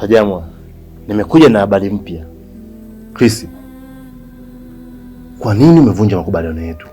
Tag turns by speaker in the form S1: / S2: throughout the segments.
S1: Tajamwa, nimekuja na habari mpya. Chris, kwa nini umevunja makubaliano yetu?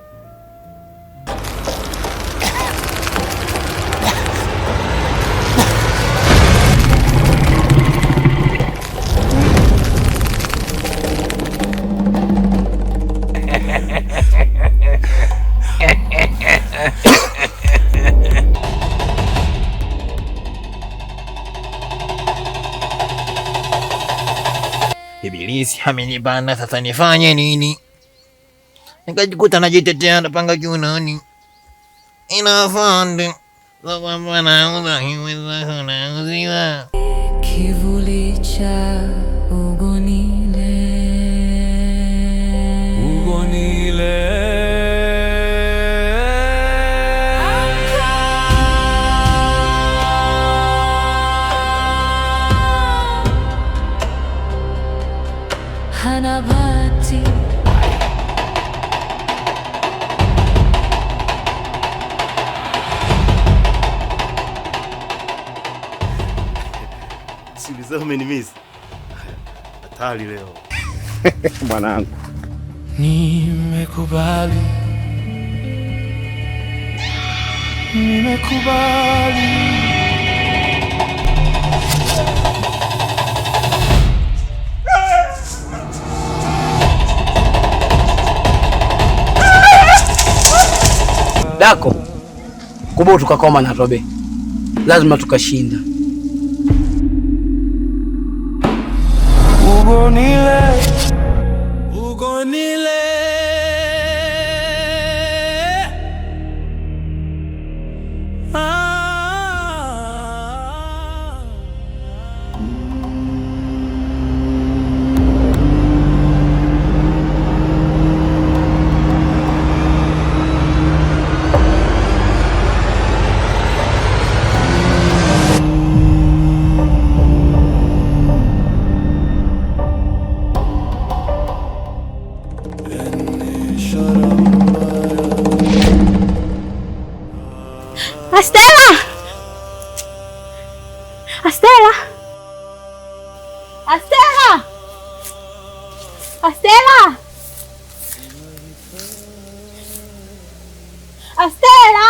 S2: Ibilisi amenibana sasa, nifanye nini? Nikajikuta najitetea napanga kiunoni. Inafande nauziwa
S3: Kivuli cha Ugonile,
S4: Ugonile.
S3: Hana bahati.
S1: Sikiliza, umenimiss. Hatari leo.
S5: Mwanangu.
S4: Nimekubali, nimekubali.
S6: Dako kubo tukakoma na tobe, lazima tukashinda.
S4: Ugonile, ugonile. Ah.
S7: Astela! Astela! Astela! Astela! Astela!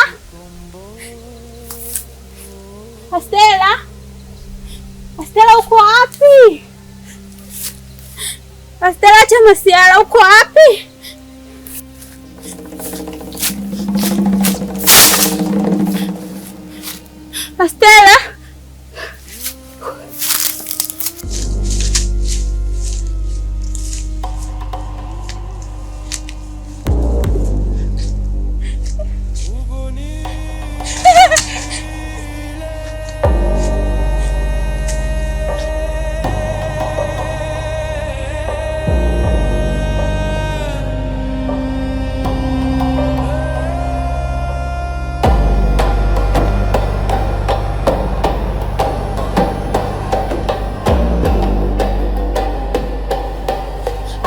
S7: Astela! Astela uko wapi? Astela, acha masiara, uko wapi? Astela!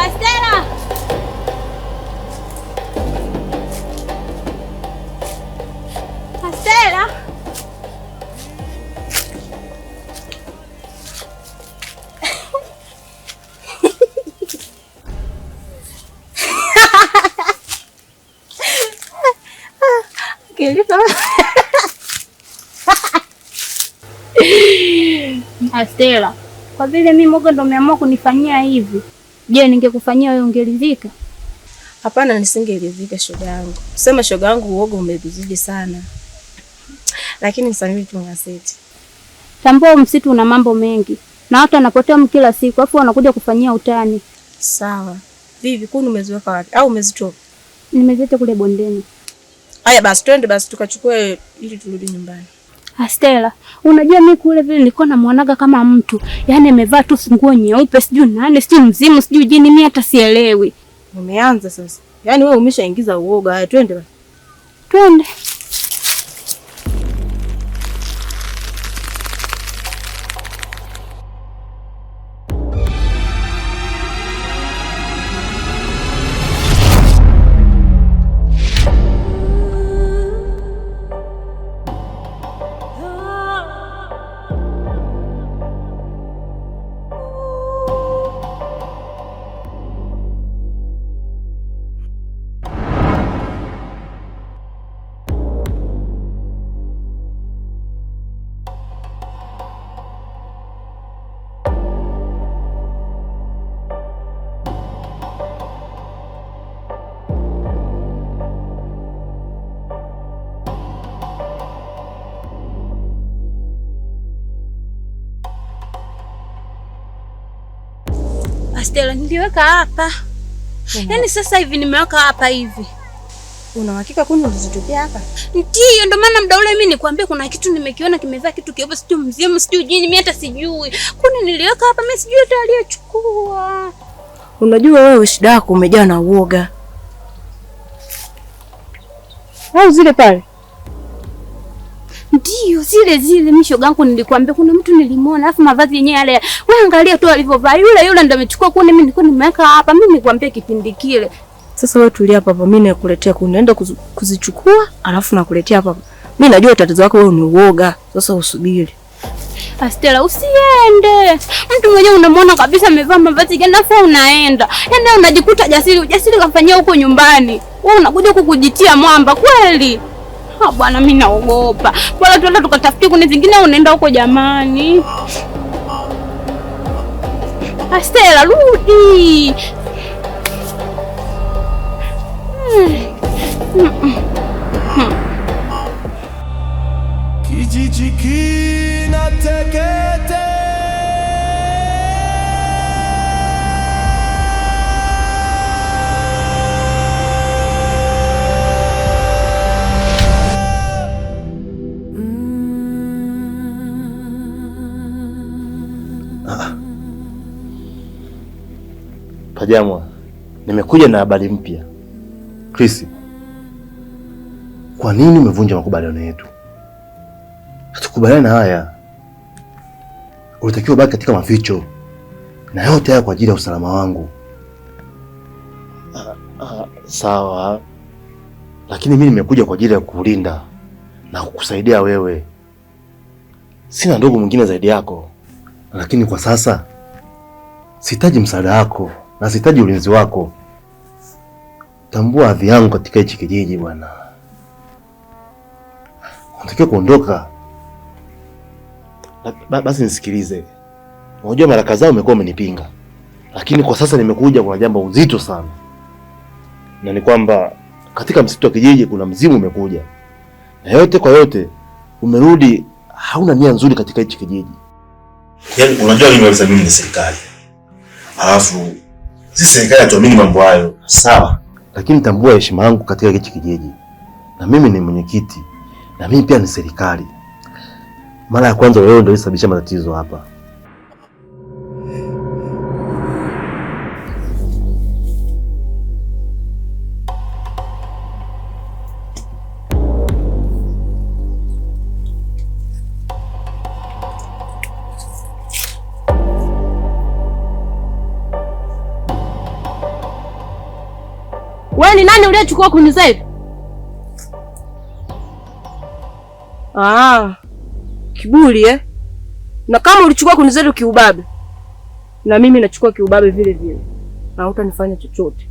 S7: Astela! Astela! Astela, kwa vile mimi moga ndo umeamua kunifanyia hivi, je, ningekufanyia wewe ungeridhika?
S8: Hapana, nisingeridhika shoga yangu. Sema shoga yangu, uoga umekuzidi sana, lakini msamii tu gazeti.
S7: Tambua msitu una mambo mengi na watu wanapotea kila siku, afu wanakuja kufanyia utani.
S8: Sawa. Vipi, kuni umeziweka wapi au umezitoa?
S7: Nimeziacha kule bondeni.
S8: Haya basi, twende basi tukachukue ili turudi nyumbani.
S7: Astela, unajua mi kule vile nilikuwa namuonaga kama mtu, yaani amevaa tu nguo nyeupe, sijui nani, sijui mzimu, sijui jini, mi hata sielewi.
S8: Umeanza sasa, yaani wewe umeshaingiza uoga. Haya, twende basi.
S7: Twende. Astela, niliweka hapa. Yaani sasa hivi nimeweka hapa hivi.
S8: Una uhakika kuni ulizitupia hapa?
S7: Ndiyo, ndio maana muda ule mimi nikwambia kuna kitu nimekiona kimevaa kitu kieupe, sijui mzimu, sijui jini, mimi hata sijui. Kuni niliweka hapa, mimi sijui hata aliyechukua.
S8: Unajua wewe shida yako umejaa na uoga. Au zile pale?
S7: Ndiyo, zile zile mimi shoga yangu nilikwambia kuna mtu nilimuona, alafu mavazi yenyewe yale. Wewe angalia tu alivyovaa. Yule yule ndo amechukua kuni, mimi nilikuwa nimeweka hapa. Mimi nikwambia kipindi kile.
S8: Sasa wewe tulia hapa hapa, mimi nakuletea kuni. Naenda kuzichukua, alafu nakuletea hapa hapa. Mimi najua tatizo lako wewe ni uoga. Sasa usubiri.
S7: Astela, usiende. Mtu mwenyewe unamuona kabisa amevaa mavazi gani alafu unaenda. Yaani unajikuta jasiri, ujasiri kafanyia huko nyumbani. Wewe unakuja huku kujitia mwamba kweli. Ah bwana, mimi naogopa. Bora tuende tukatafutie kuni zingine, unaenda huko jamani. Astela, rudi.
S4: Kijiji kinatekete.
S1: Pajamwa, nimekuja na habari mpya. Chris, kwa nini umevunja makubaliano yetu? Hatukubaliana haya. Ulitakiwa ubaki katika maficho, na yote haya kwa ajili ya usalama wangu. Sawa, lakini mimi nimekuja kwa ajili ya kukulinda na kukusaidia wewe. Sina ndugu mwingine zaidi yako, lakini kwa sasa sihitaji msaada wako na sihitaji ulinzi wako. Tambua hadhi yangu katika hichi kijiji bwana. Unatakiwa kuondoka. Basi nisikilize. Unajua mara kadhaa umekuwa umenipinga, lakini kwa sasa nimekuja kuna jambo uzito sana, na ni kwamba katika msitu wa kijiji kuna mzimu umekuja, na yote kwa yote umerudi hauna nia nzuri katika hichi kijiji. Yaani unajua mimi kabisa mimi ni serikali, alafu sisi serikali hatuamini mambo hayo, sawa? Lakini tambua heshima yangu katika hichi kijiji, na mimi ni mwenyekiti, na mimi pia ni serikali. Mara ya kwanza wewe ndio ulisababisha matatizo hapa.
S8: Wewe ni nani uliyechukua kuni zetu? Ah, kiburi eh? Na kama ulichukua kuni zetu kiubabe, na mimi nachukua kiubabe vile vile, na hutanifanya chochote.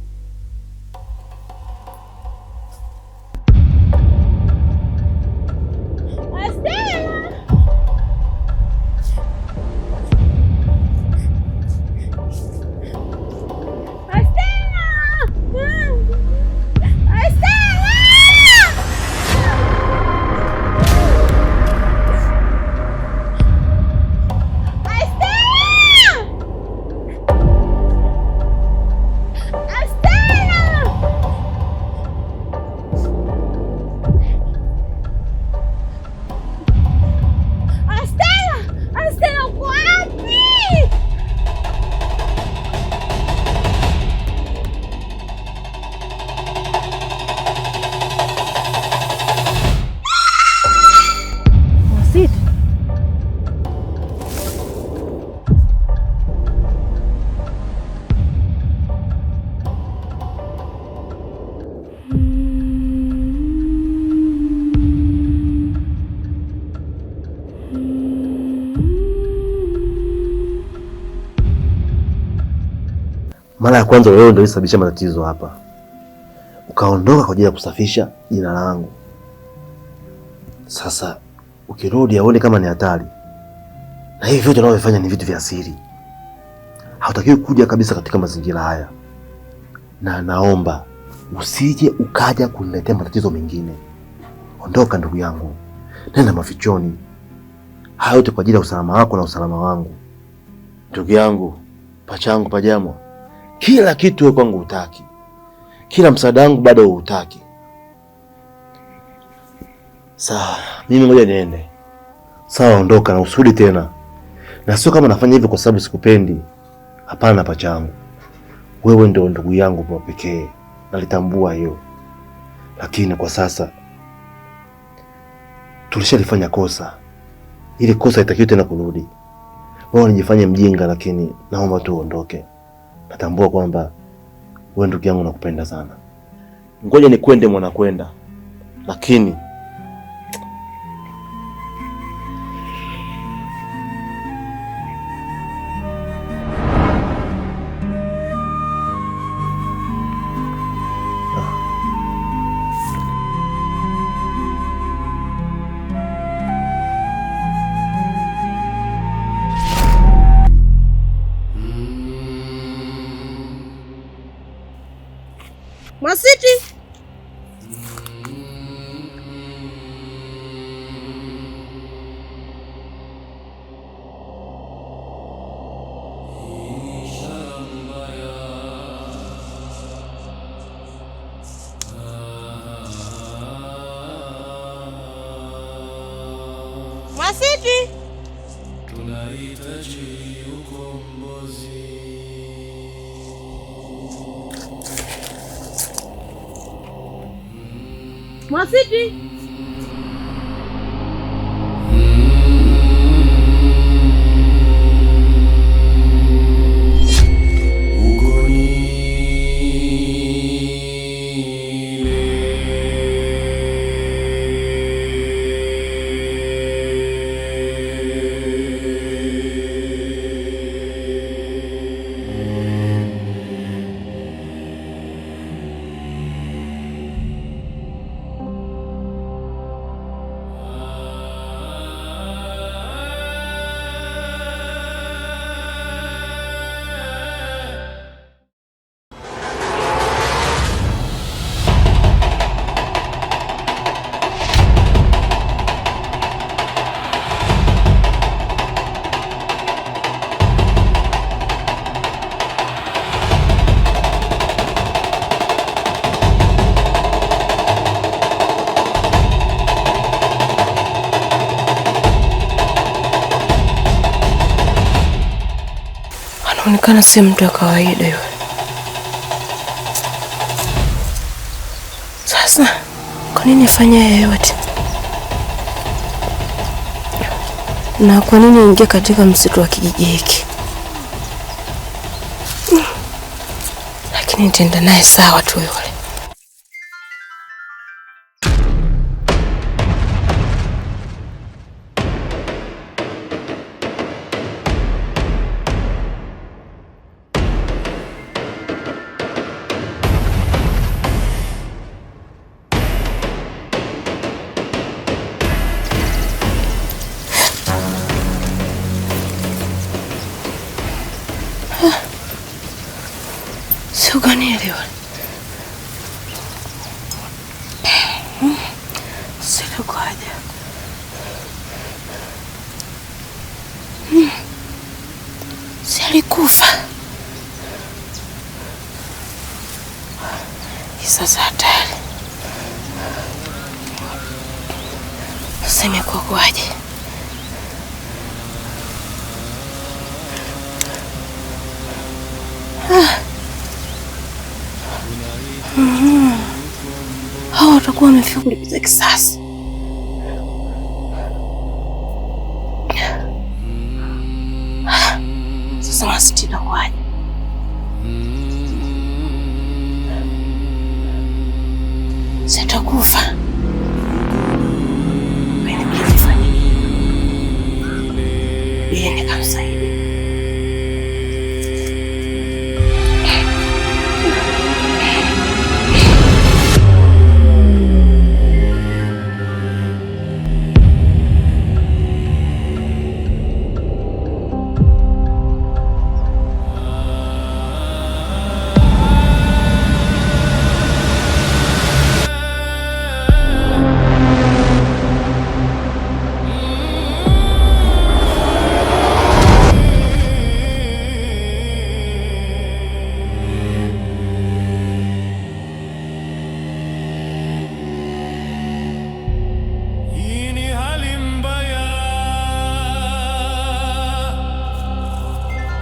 S1: Mara ya kwanza wewe ndio ulisababisha matatizo hapa, ukaondoka kwa ajili ya kusafisha jina langu. Sasa ukirudi aone kama ni hatari, na hivi vyote unavyofanya ni vitu vya siri, hautakiwi kuja kabisa katika mazingira haya, na naomba usije ukaja kuniletea matatizo mengine. Ondoka ndugu yangu, nenda mafichoni. Hayo yote kwa ajili ya usalama wako na usalama wangu. Ndugu yangu, pachangu pajamwa, Kila kitu wewe kwangu hutaki. Kila msaada wangu bado hutaki. Sawa, mimi ngoja niende. Sawa, ondoka na usirudi tena. Na sio kama nafanya hivyo kwa sababu sikupendi. Hapana pachangu. Wewe ndio ndugu yangu kwa pekee. Nalitambua hiyo. Lakini kwa sasa tulishalifanya kosa. Ile kosa haitakiwi tena kurudi. Wewe unijifanye mjinga, lakini naomba tu uondoke. Natambua kwamba wewe ndugu yangu nakupenda sana. Ngoja nikwende mwana kwenda. Lakini
S8: Mwasiti. Mwasiti.
S4: Tunahitaji ukombozi.
S8: Mwasiti. Anaonekana si mtu wa kawaida yule. Sasa kwa nini afanye haya yote? Na kwa nini aingie katika msitu wa kijiji hiki? Lakini nitaenda naye sawa tu yule. Siuganile yule. Sikuaje. Si alikufa. Sasa hatari. Sasa imekuwa kuwaje? Hao watakuwa wamefika kulipiza kisasi. Sasa Mwasiti inakuwaje? Sitakufa. Inabidi nifanye nini ili nikamsaidia?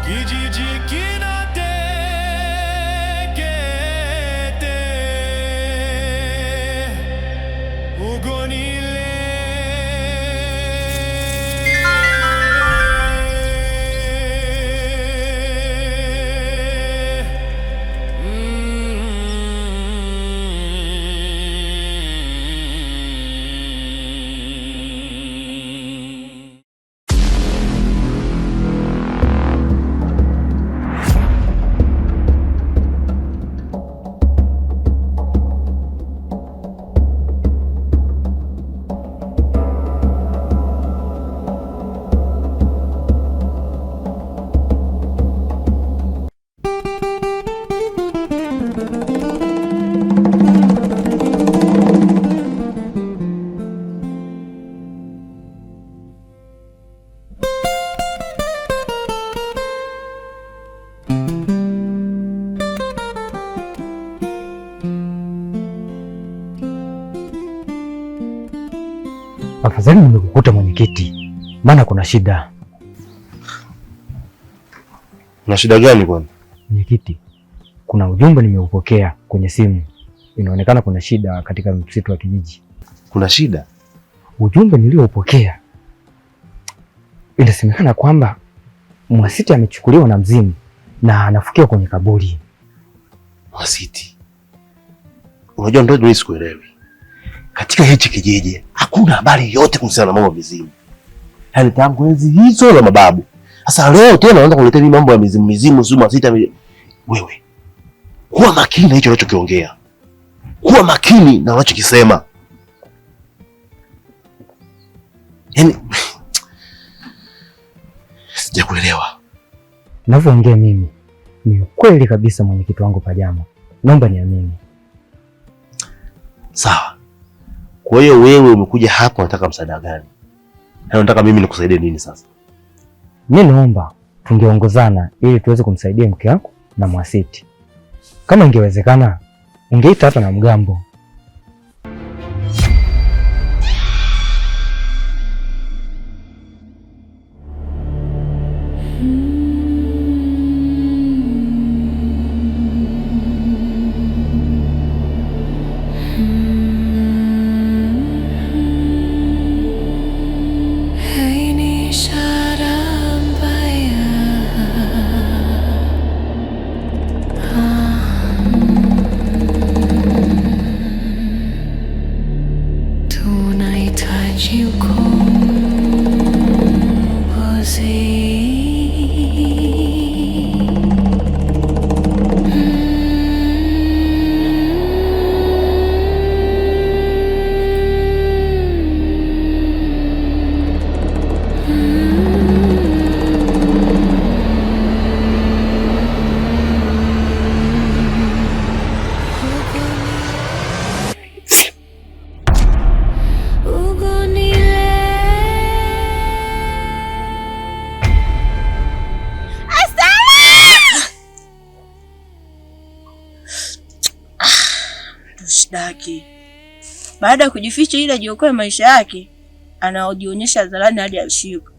S4: Kijiji kinatekete, Ugonile.
S9: Afadhali nimekukuta mwenyekiti, maana kuna shida.
S1: Na shida gani kwani?
S9: Mwenyekiti, kuna ujumbe nimeupokea kwenye simu, inaonekana kuna shida katika msitu wa kijiji.
S1: Kuna shida?
S9: Ujumbe nilioupokea inasemekana kwamba Mwasiti amechukuliwa na mzimu na anafukiwa kwenye kaburi.
S1: Mwasiti, unajua ndio mimi sikuelewi. Katika hichi kijiji hakuna habari yote kuhusiana na mambo ya mizimu, yaani tangu enzi hizo za mababu. Sasa leo tena unaanza kuletea mimi mambo ya mizimu mizimu, sio Mwasiti. Wewe kuwa makini na hicho unachokiongea, kuwa makini na unachokisema. Yaani sijakuelewa.
S9: Ninavyoongea mimi ni ukweli kabisa, mwenyekiti wangu Pajama, naomba niamini.
S1: Sawa. Kwa hiyo wewe umekuja hapa unataka msaada gani? Yaani unataka mimi nikusaidie nini sasa?
S9: Mi naomba tungeongozana ili tuweze kumsaidia mke wako na Mwasiti. Kama ingewezekana, ungeita hata na mgambo.
S3: Hii ni ishara mbaya. Tunahitaji ukombozi. Ugonile.
S8: Tushtaki. Baada ya kujificha ili ajiokoe maisha yake, anaojionyesha hadharani hadi ashikwe.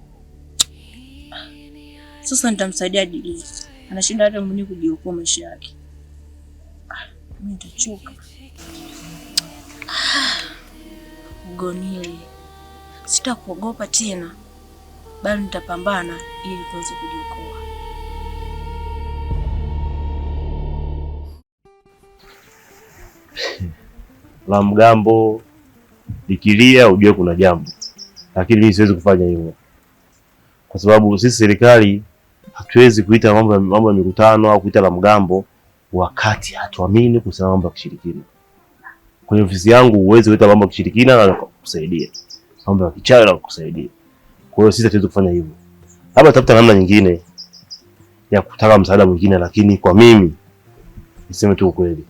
S8: Sasa nitamsaidia Dili. Anashinda hata mwenyewe kujiokoa maisha yake. Mimi nitachoka. Ugonile, sitakuogopa tena, bali nitapambana ili kuweza kujiokoa.
S1: La mgambo likilia ujue kuna jambo, lakini mimi siwezi kufanya hivyo kwa sababu sisi serikali hatuwezi kuita mambo ya mikutano au kuita la mgambo wakati hatuamini kuhusiana na mambo ya kishirikina. Kwenye ofisi yangu huwezi kuita mambo ya kishirikina na kukusaidia, mambo ya kichawi na kukusaidia. Kwa hiyo sisi hatuwezi kufanya hivyo, labda tafuta namna nyingine ya kutaka msaada mwingine, lakini kwa mimi niseme tu ukweli,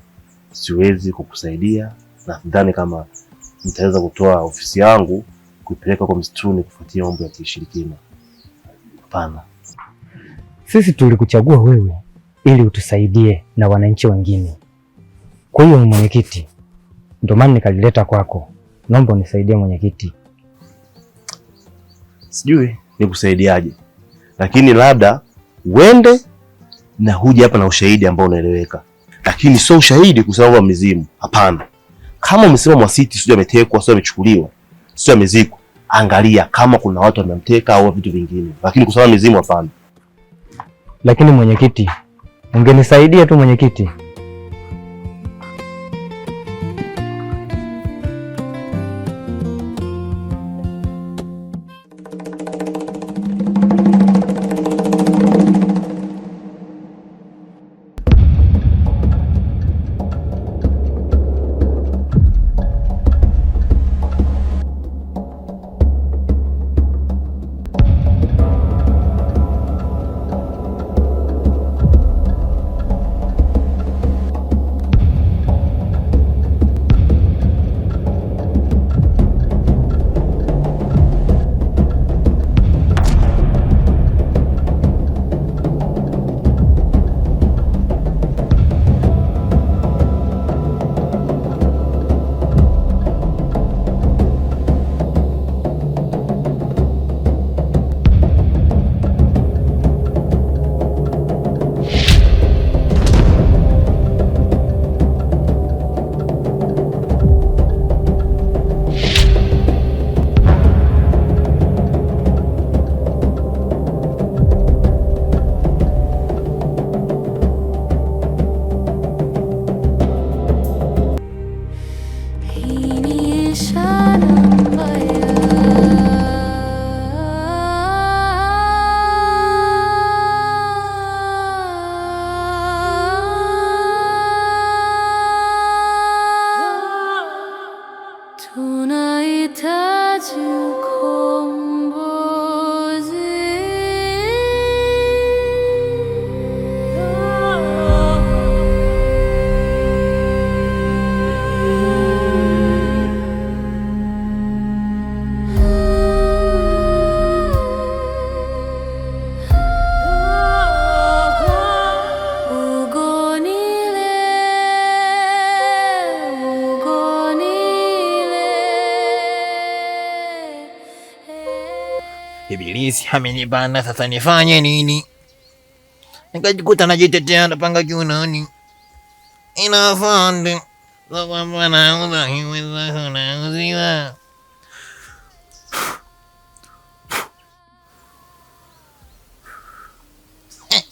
S1: siwezi kukusaidia na sidhani kama nitaweza kutoa ofisi yangu kuipeleka kwa msituni kufuatia mambo ya kishirikina. Hapana.
S9: Sisi tulikuchagua wewe ili utusaidie na wananchi wengine. Kwa hiyo mwenyekiti, ndio maana nikalileta kwako. Naomba unisaidie mwenyekiti.
S1: Sijui nikusaidiaje, lakini labda Uende na huje hapa na ushahidi ambao unaeleweka. Lakini sio ushahidi kusema kwamba mizimu. Hapana. Kama umesema Mwasiti sio ametekwa, sio amechukuliwa, sio amezikwa, angalia kama kuna watu wamemteka au vitu vingine. Lakini kusema mizimu hapana.
S9: Lakini mwenyekiti, ungenisaidia tu mwenyekiti.
S3: Hii ni ishara mbaya. Tunahitaji ukombozi. Ugonile, ugonile.
S2: Ibilisi amenibana sasa, nifanye nini? Nikajikuta najitetea na panga kiunoni. Inafande kwamba nauza hiweza nauziwa.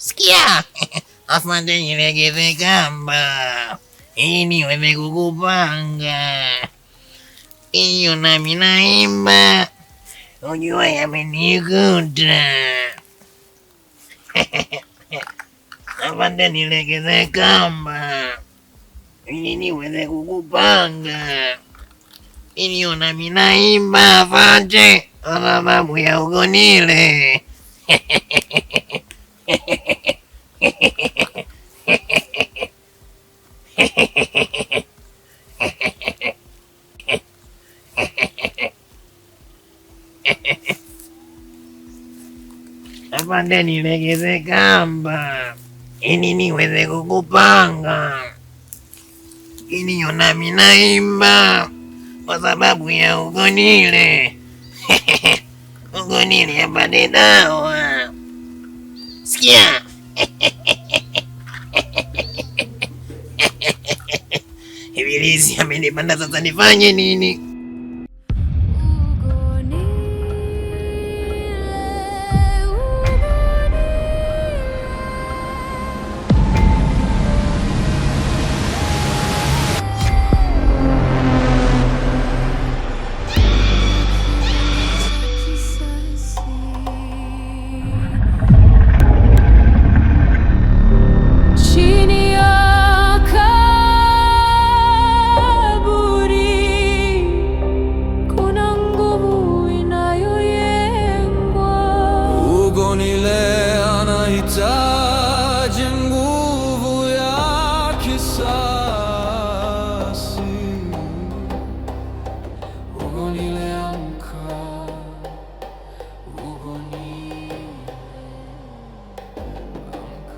S2: Sikia afande, nilegeze kamba ili niweze kukupanga. Iyo nami naimba, ujua yamenikuta. Afande, nilegeze kamba ili niweze kukupanga. Iyo nami naimba afande, kwa sababu ya ugonile. Afande, nilegeze kamba ili niweze kukupanga. Iliyo nami naimba kwa sababu ya ugonile. Ugonile apate dawa. Sikia. Ibilisi amenipanda sasa, nifanye nini?
S3: Ugonile, ugonile. Kisasi. Chini ya kaburi kuna nguvu inayojengwa.
S4: Ugonile anahitaji nguvu ya kisasi. Ugonile amka, Ugonile amka.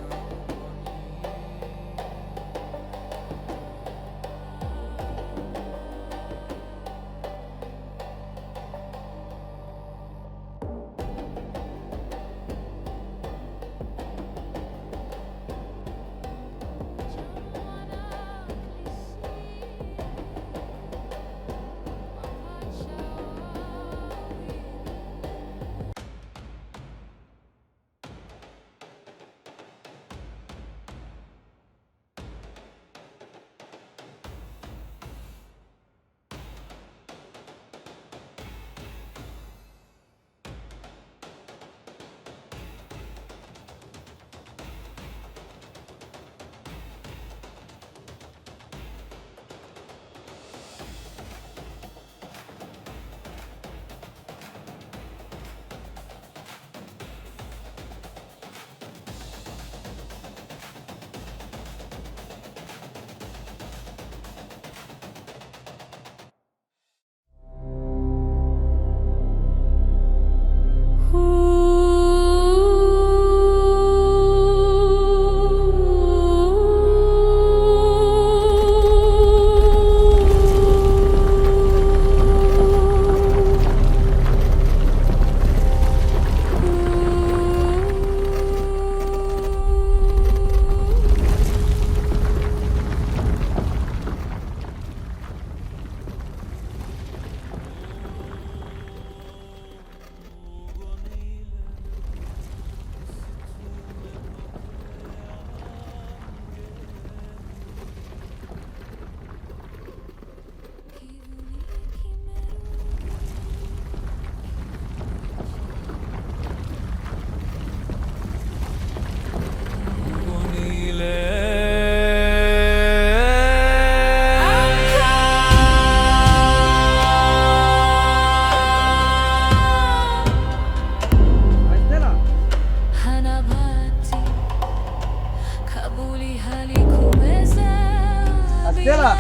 S6: Astela.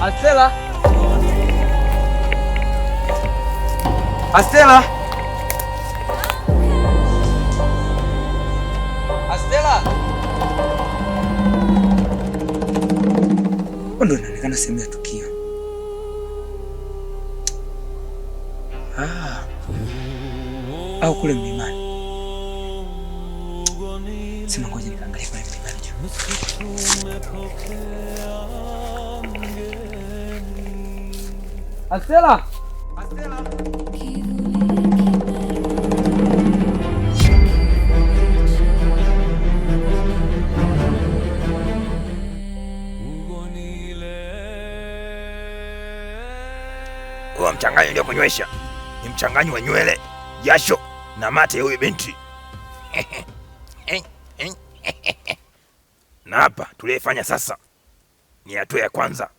S6: Astela. Astela. Astela. Ndio inaonekana sehemu ya tukio. Ah. Au kule mlimani. Sema ngoja nikaangalie kule mlimani juu. Astela. Astela.
S2: Huo mchanganyo ndio kunywesha ni mchanganyo wa nywele, jasho na mate ya huyu binti. Na hapa tuliyefanya sasa ni hatua ya kwanza.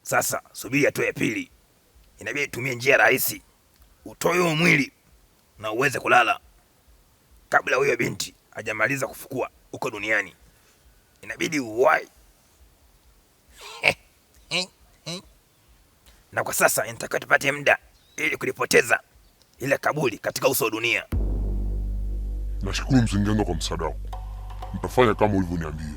S2: Sasa subiri hatua ya pili. Inabidi tumie njia rahisi, utoe huo mwili na uweze kulala kabla huyo binti hajamaliza kufukua huko duniani. Inabidi uwai. Na kwa sasa inatakiwa tupate muda ili kulipoteza ile kaburi katika uso wa dunia.
S10: Nashukuru Mzingendo kwa msaada wako. Nitafanya kama ulivyoniambia.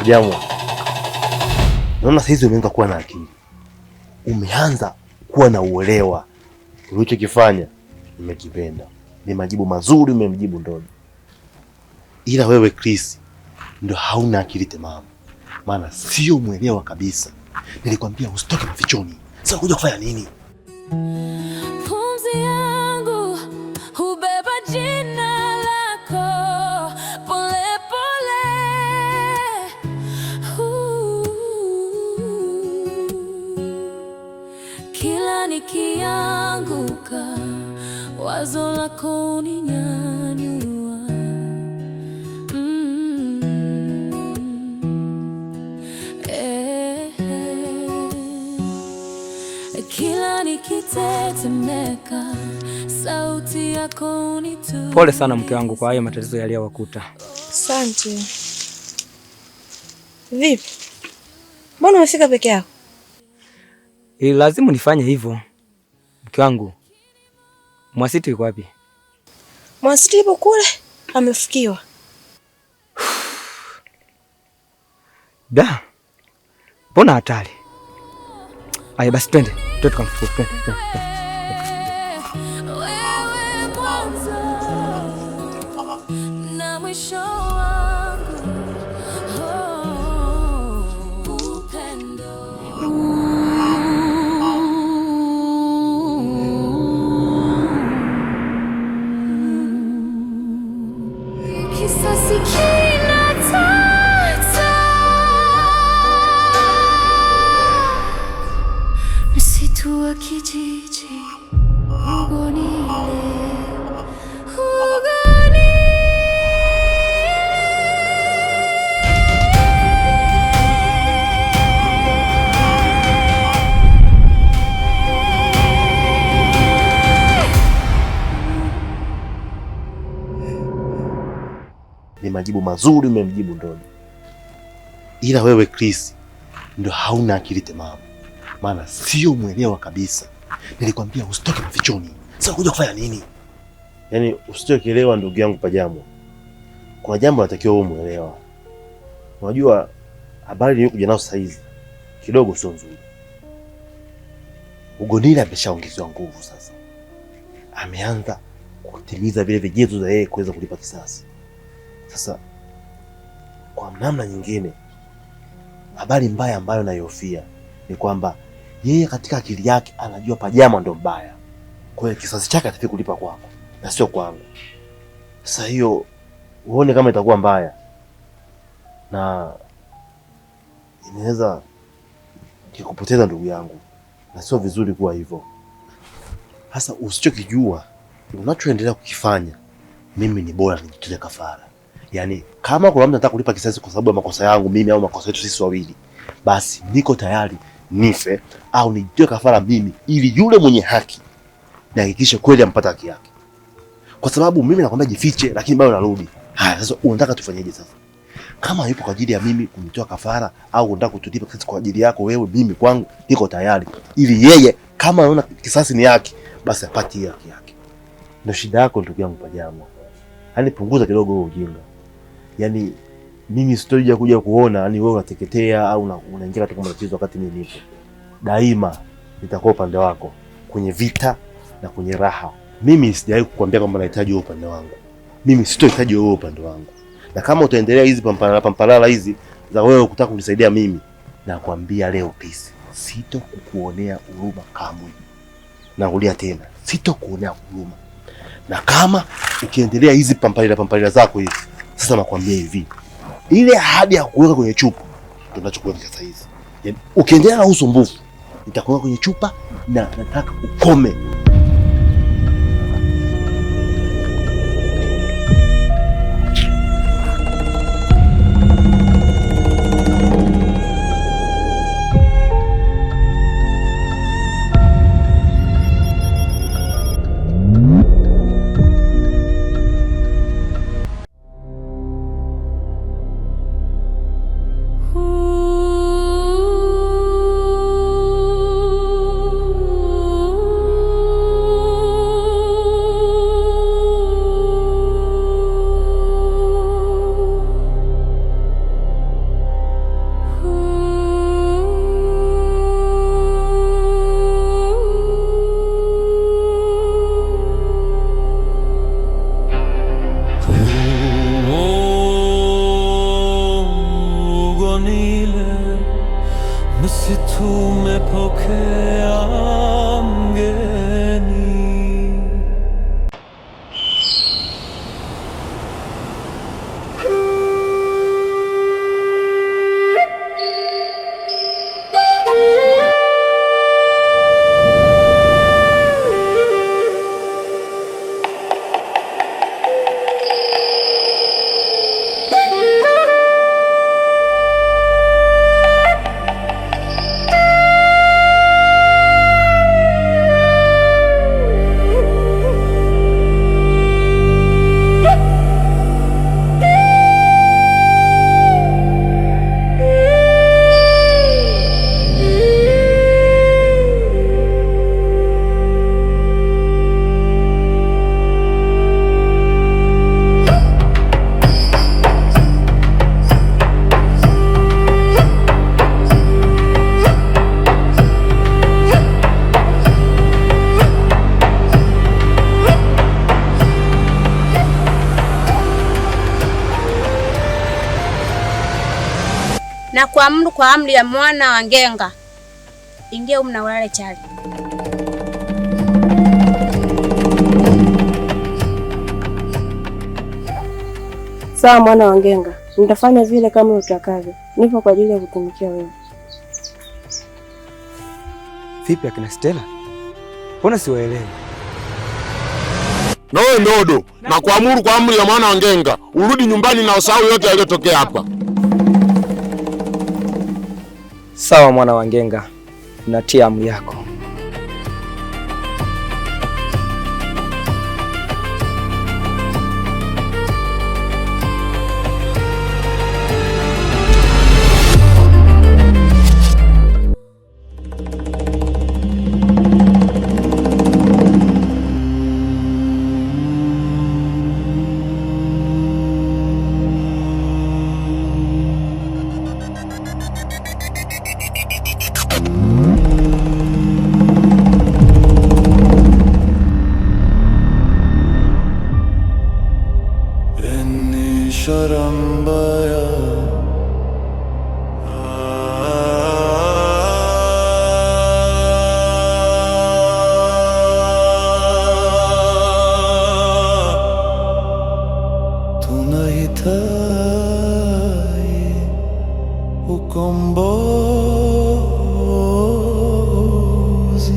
S1: Jambo. Naona saizi umeanza kuwa na akili. Umeanza kuwa na uelewa. Ulichokifanya nimekipenda. Ni majibu mazuri umemjibu Ndodo. Ila wewe Chris ndio hauna akili timamu. Maana sio mwelewa kabisa. Nilikwambia usitoke mafichoni. Sasa unakuja kufanya nini?
S3: Pumzi yangu hubeba jina lako pole pole. Kila nikianguka wazo lako uninyanyua. Kila nikitetemeka sauti yako unituliza.
S6: Pole sana mke wangu kwa hayo matatizo yaliyowakuta.
S8: Asante. Vipi? Mbona umefika peke yako?
S6: Lazima nifanye hivyo. Mke wangu, Mwasiti yuko wapi?
S8: Mwasiti yupo kule, amefukiwa.
S6: Da. Mbona hatari? Aya basi twende, twende tukamfukue, twende.
S3: Wewe mwanzo na mwisho wangu. Oh, upendo. Kisasi kinatata. Msitu wa kijiji Ugonile, Ugonile.
S1: Ni majibu mazuri umemjibu Ndodo. Ila wewe Chris ndio hauna akili timamu. Maana sio mwelewa kabisa. Nilikwambia usitoke mafichoni. Sasa unakuja kufanya nini? Yaani usichokielewa ndugu yangu Pajamo. Kuna jambo natakiwa wewe muelewa. Unajua habari niliyokuja nayo sasa hizi kidogo sio nzuri. Ugonile ameshaongezewa nguvu sasa. Ameanza kutimiza vile vigezo za yeye kuweza kulipa kisasi. Sasa kwa namna nyingine Habari mbaya ambayo naihofia ni kwamba yeye katika akili yake anajua Pajama ndo mbaya. Kwa hiyo kisasi chake atafika kulipa kwako na sio kwangu. Sasa hiyo uone kama itakuwa mbaya na inaweza kikupoteza ndugu yangu, na sio vizuri kuwa hivyo. Hasa usichokijua unachoendelea kukifanya, mimi ni bora nijitoe kafara. Yaani kama kuna mtu anataka kulipa kisasi kwa sababu ya makosa yangu mimi au makosa yetu sisi wawili, basi niko tayari nife au nijitoe kafara mimi, ili yule mwenye haki nihakikishe kweli ampata haki yake. Kwa sababu mimi nakwambia jifiche, lakini bado narudi. Haya, sasa unataka tufanyeje sasa? Kama yupo kwa ajili ya mimi kunitoa kafara au unataka kutulipa kisasi kwa ajili yako wewe, mimi kwangu niko tayari, ili yeye kama anaona kisasi ni haki, basi apate hiyo haki yake. Ndio shida yako ndugu yangu Pajama. Yaani punguza kidogo huo ujinga. Yaani mimi sitoja kuja kuona yani wewe unateketea au unaingia katika matatizo wakati mimi nipo. Daima nitakuwa upande wako kwenye vita na kwenye raha. Mimi sijawahi kukuambia kwamba nahitaji wewe upande wangu. Mimi sitohitaji wewe upande wangu. Na kama utaendelea hizi pampalala pampalala hizi za wewe kutaka kunisaidia mimi, nakwambia leo peace, sitokukuonea huruma kamwe. Narudia tena, sitokuonea huruma. Na kama ukiendelea hizi pampalila pampalila zako hizi, sasa nakwambia hivi, ile ahadi ya kuweka kwenye chupa ndio ninachokuweka sasa hizi. Yaani ukiendelea na usumbufu, nitakuweka kwenye chupa na nataka ukome.
S4: Tumepokea mgeni.
S7: Na kuamuru kwa amri ya mwana wa Ngenga, ingia humu na ulale chali.
S8: Sawa mwana wa Ngenga, nitafanya vile kama utakavyo. Nipo kwa ajili ya kutumikia wewe.
S9: Vipi akina Stella? Mbona siwaelewi?
S10: Na wewe Ndodo, na kuamuru kwa amri ya mwana wa Ngenga, urudi nyumbani na usahau yote yaliyotokea hapa.
S9: Sawa mwana wa Ngenga, natia amri yako.
S4: Şarambaya. Ukombozi.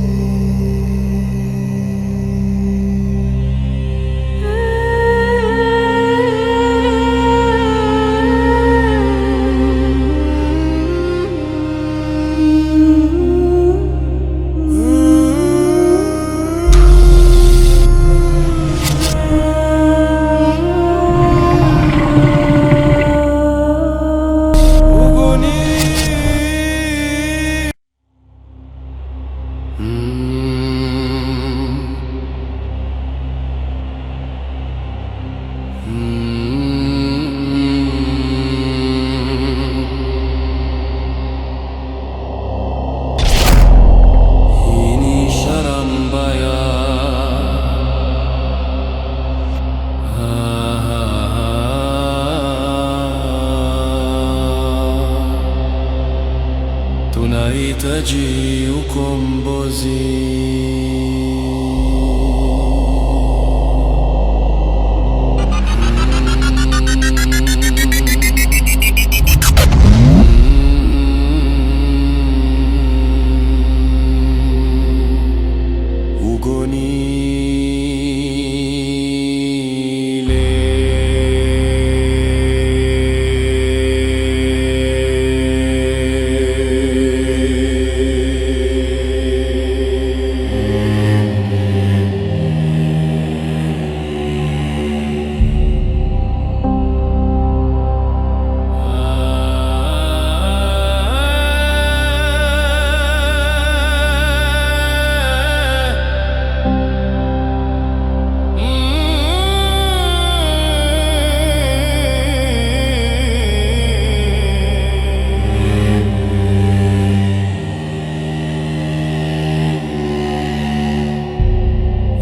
S4: Hii ni ishara mbaya. Tunahitaji ukombozi. Ugonile.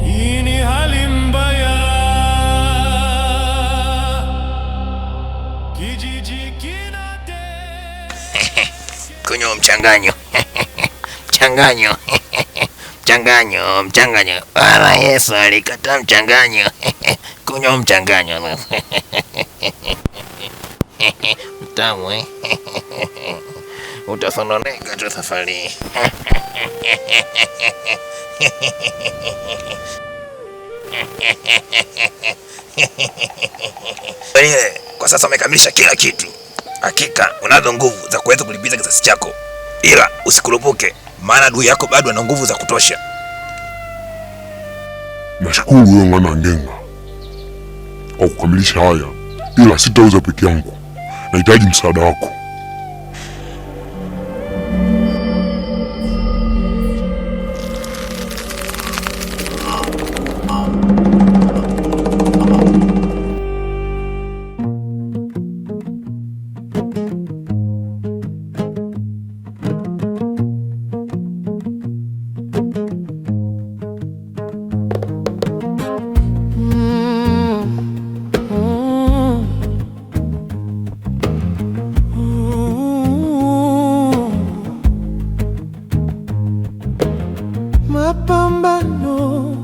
S4: Hii ni hali mbaya, kijiji kina
S2: Kunywa mchanganyo mchanganyo mchanganyo mchanganyo. Bwana Yesu alikataa mchanganyo. Kunywa mchanganyo mtamu eh? Utasononeka tu safari hii. Wenyewe kwa sasa wamekamilisha kila kitu. Hakika unazo nguvu za kuweza kulipiza kisasi chako, ila usikurupuke, maana adui yako bado ana nguvu za kutosha.
S10: Nashukuru wewe mwana Ngenga kwa kukamilisha haya, ila sitaweza peke yangu, nahitaji msaada wako.
S4: Mapambano,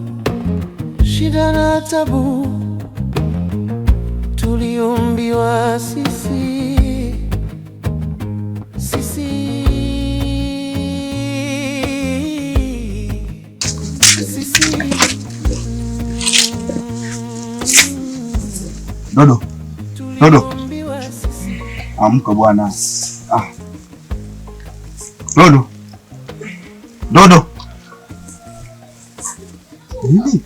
S4: shida na tabu, tuliumbiwa sisi, sisi, sisi.
S5: Dodo, Dodo, amka bwana. Ah. Dodo, Dodo, nini?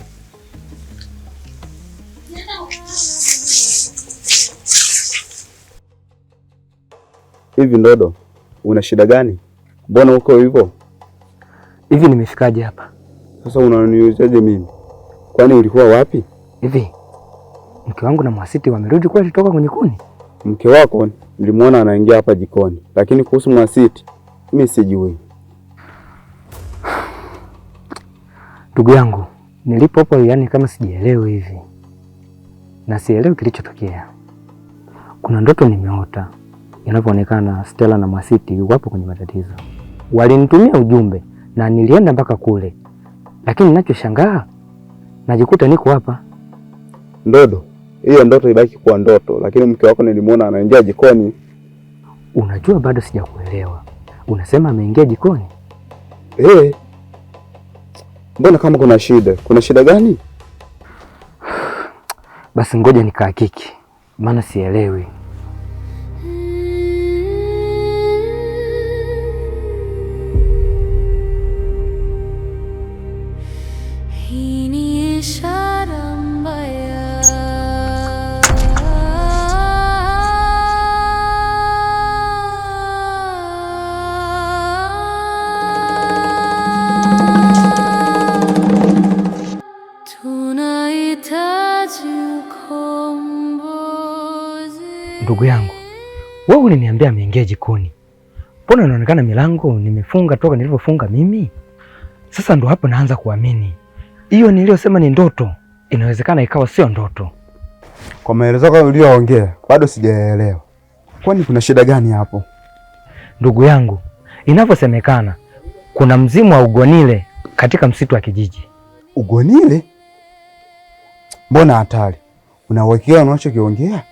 S11: Hivi Ndodo, una shida gani? Mbona uko hivyo?
S9: Hivi nimefikaje hapa?
S11: Sasa unaniulizaje mimi? Kwani ulikuwa wapi?
S9: Hivi mke wangu na Mwasiti wamerudi kweli toka kwenye kuni?
S11: Mke wako nilimwona anaingia hapa jikoni, lakini kuhusu Mwasiti mimi sijui.
S9: Ndugu yangu, nilipo hapo yani kama sijielewi hivi na sielewi kilichotokea. Kuna ndoto nimeota, inavyoonekana Stella na Mwasiti wapo kwenye matatizo. Walinitumia ujumbe na nilienda mpaka kule, lakini ninachoshangaa najikuta niko hapa.
S11: Ndodo, Hiyo ndoto ibaki kuwa ndoto, lakini mke wako nilimuona anaingia jikoni.
S9: Unajua bado sijakuelewa. Unasema ameingia jikoni?
S11: Eh. Mbona kama kuna shida? Kuna shida gani?
S9: Basi ngoja nikahakiki, maana sielewi.
S3: Hii ni ishara mbaya. Tunahitaji ukombozi.
S9: Ndugu yangu, wewe uliniambia ameingia jikoni, mbona inaonekana milango nimefunga toka nilivyofunga mimi? Sasa ndo hapo naanza kuamini hiyo niliyosema ni ndoto, inawezekana ikawa sio ndoto.
S11: Kwa maelezo yako uliyoongea bado sijaelewa. Kwani kuna shida gani hapo?
S9: Ndugu yangu, inavyosemekana kuna mzimu wa ugonile katika msitu wa kijiji.
S11: Ugonile? Mbona hatari? Una uhakika unachokiongea?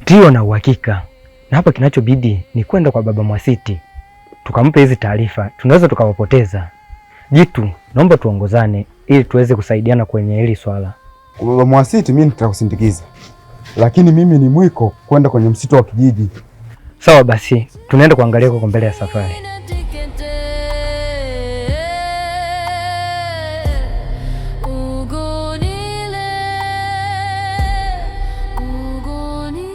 S9: Ndiyo, na uhakika. Na hapa kinachobidi ni kwenda kwa baba Mwasiti tukampe hizi taarifa, tunaweza tukawapoteza. Jitu, naomba tuongozane ili tuweze kusaidiana kwenye hili swala.
S11: Kwa baba Mwasiti mimi nitakusindikiza, lakini mimi ni mwiko kwenda kwenye msitu wa kijiji.
S9: Sawa basi, tunaenda kuangalia huko mbele ya safari.
S3: Ugonile, ugonile.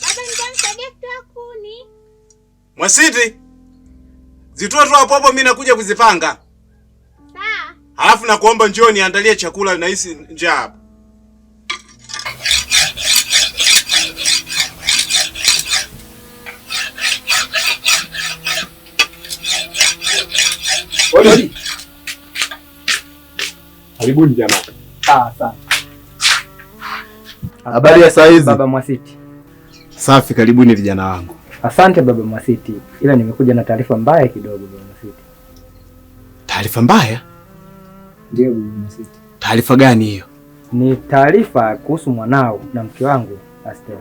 S7: Baba, nitamsaidia kutoa kuni.
S12: Mwasiti, zitoe tu hapo hapo, mimi nakuja kuzipanga.
S7: Sawa.
S12: Halafu nakuomba njoo niandalie chakula, nahisi njaa hapa.
S11: Karibuni jamaa.
S9: Asante.
S11: Habari ya saa hizi?
S9: Baba Mwasiti.
S12: Safi, karibuni vijana wangu.
S9: Asante baba Mwasiti, ila nimekuja na taarifa mbaya kidogo baba Mwasiti.
S12: Taarifa mbaya?
S9: Ndiyo baba Mwasiti.
S12: Taarifa gani hiyo?
S9: Ni taarifa kuhusu mwanao na mke wangu Astela.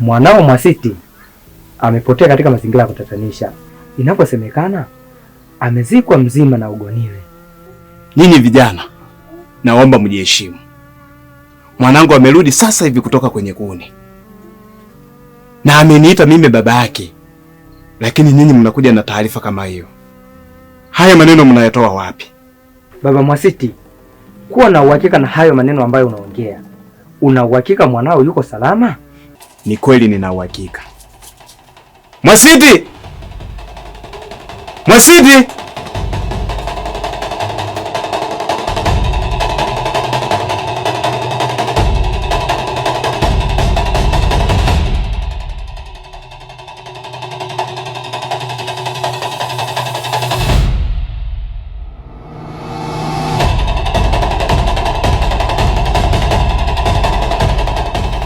S9: Mwanao Mwasiti amepotea katika mazingira ya kutatanisha. Inaposemekana amezikwa mzima na ugonile.
S12: Nyinyi vijana, naomba mjiheshimu. Mwanangu amerudi sasa hivi kutoka kwenye kuni na ameniita mimi baba yake, lakini nyinyi mnakuja na taarifa kama hiyo. Haya maneno mnayatoa wapi?
S9: Baba Mwasiti, kuwa na uhakika na hayo maneno ambayo unaongea. Una uhakika mwanao yuko salama?
S12: Ni kweli nina uhakika. Mwasiti! Mwasiti!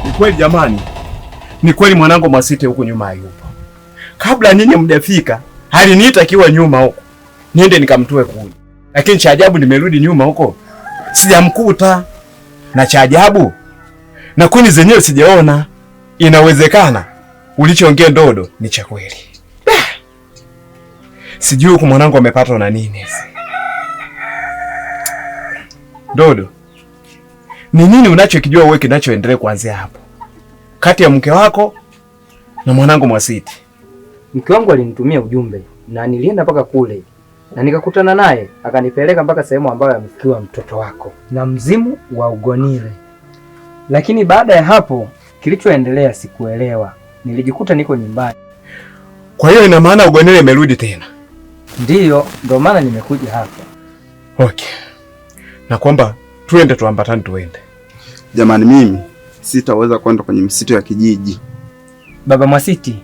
S12: Ni kweli jamani, ni kweli mwanangu Mwasiti huku nyuma hayupo. Kabla nyinyi mjafika, aliniita akiwa nyuma huko niende nikamtoe kule, lakini cha ajabu nimerudi nyuma huko sijamkuta, na cha ajabu na kuni zenyewe sijaona. Inawezekana ulichoongea Ndodo ni cha kweli. Sijui huku mwanangu amepatwa na nini. Ndodo, ni nini unachokijua wewe kinachoendelea kuanzia hapo kati ya mke wako na mwanangu Mwasiti?
S9: Mke wangu alinitumia ujumbe na nilienda mpaka kule na nikakutana naye, akanipeleka mpaka sehemu ambayo amefikiwa mtoto wako na mzimu wa ugonile. Lakini baada ya hapo kilichoendelea sikuelewa, nilijikuta niko nyumbani.
S12: Kwa hiyo ina maana ugonile imerudi tena?
S9: Ndiyo, ndio maana nimekuja hapa.
S12: Okay, na kwamba tuende tuambatane, tuende.
S11: Jamani, mimi sitaweza kwenda kwenye msitu ya kijiji.
S9: Baba Mwasiti,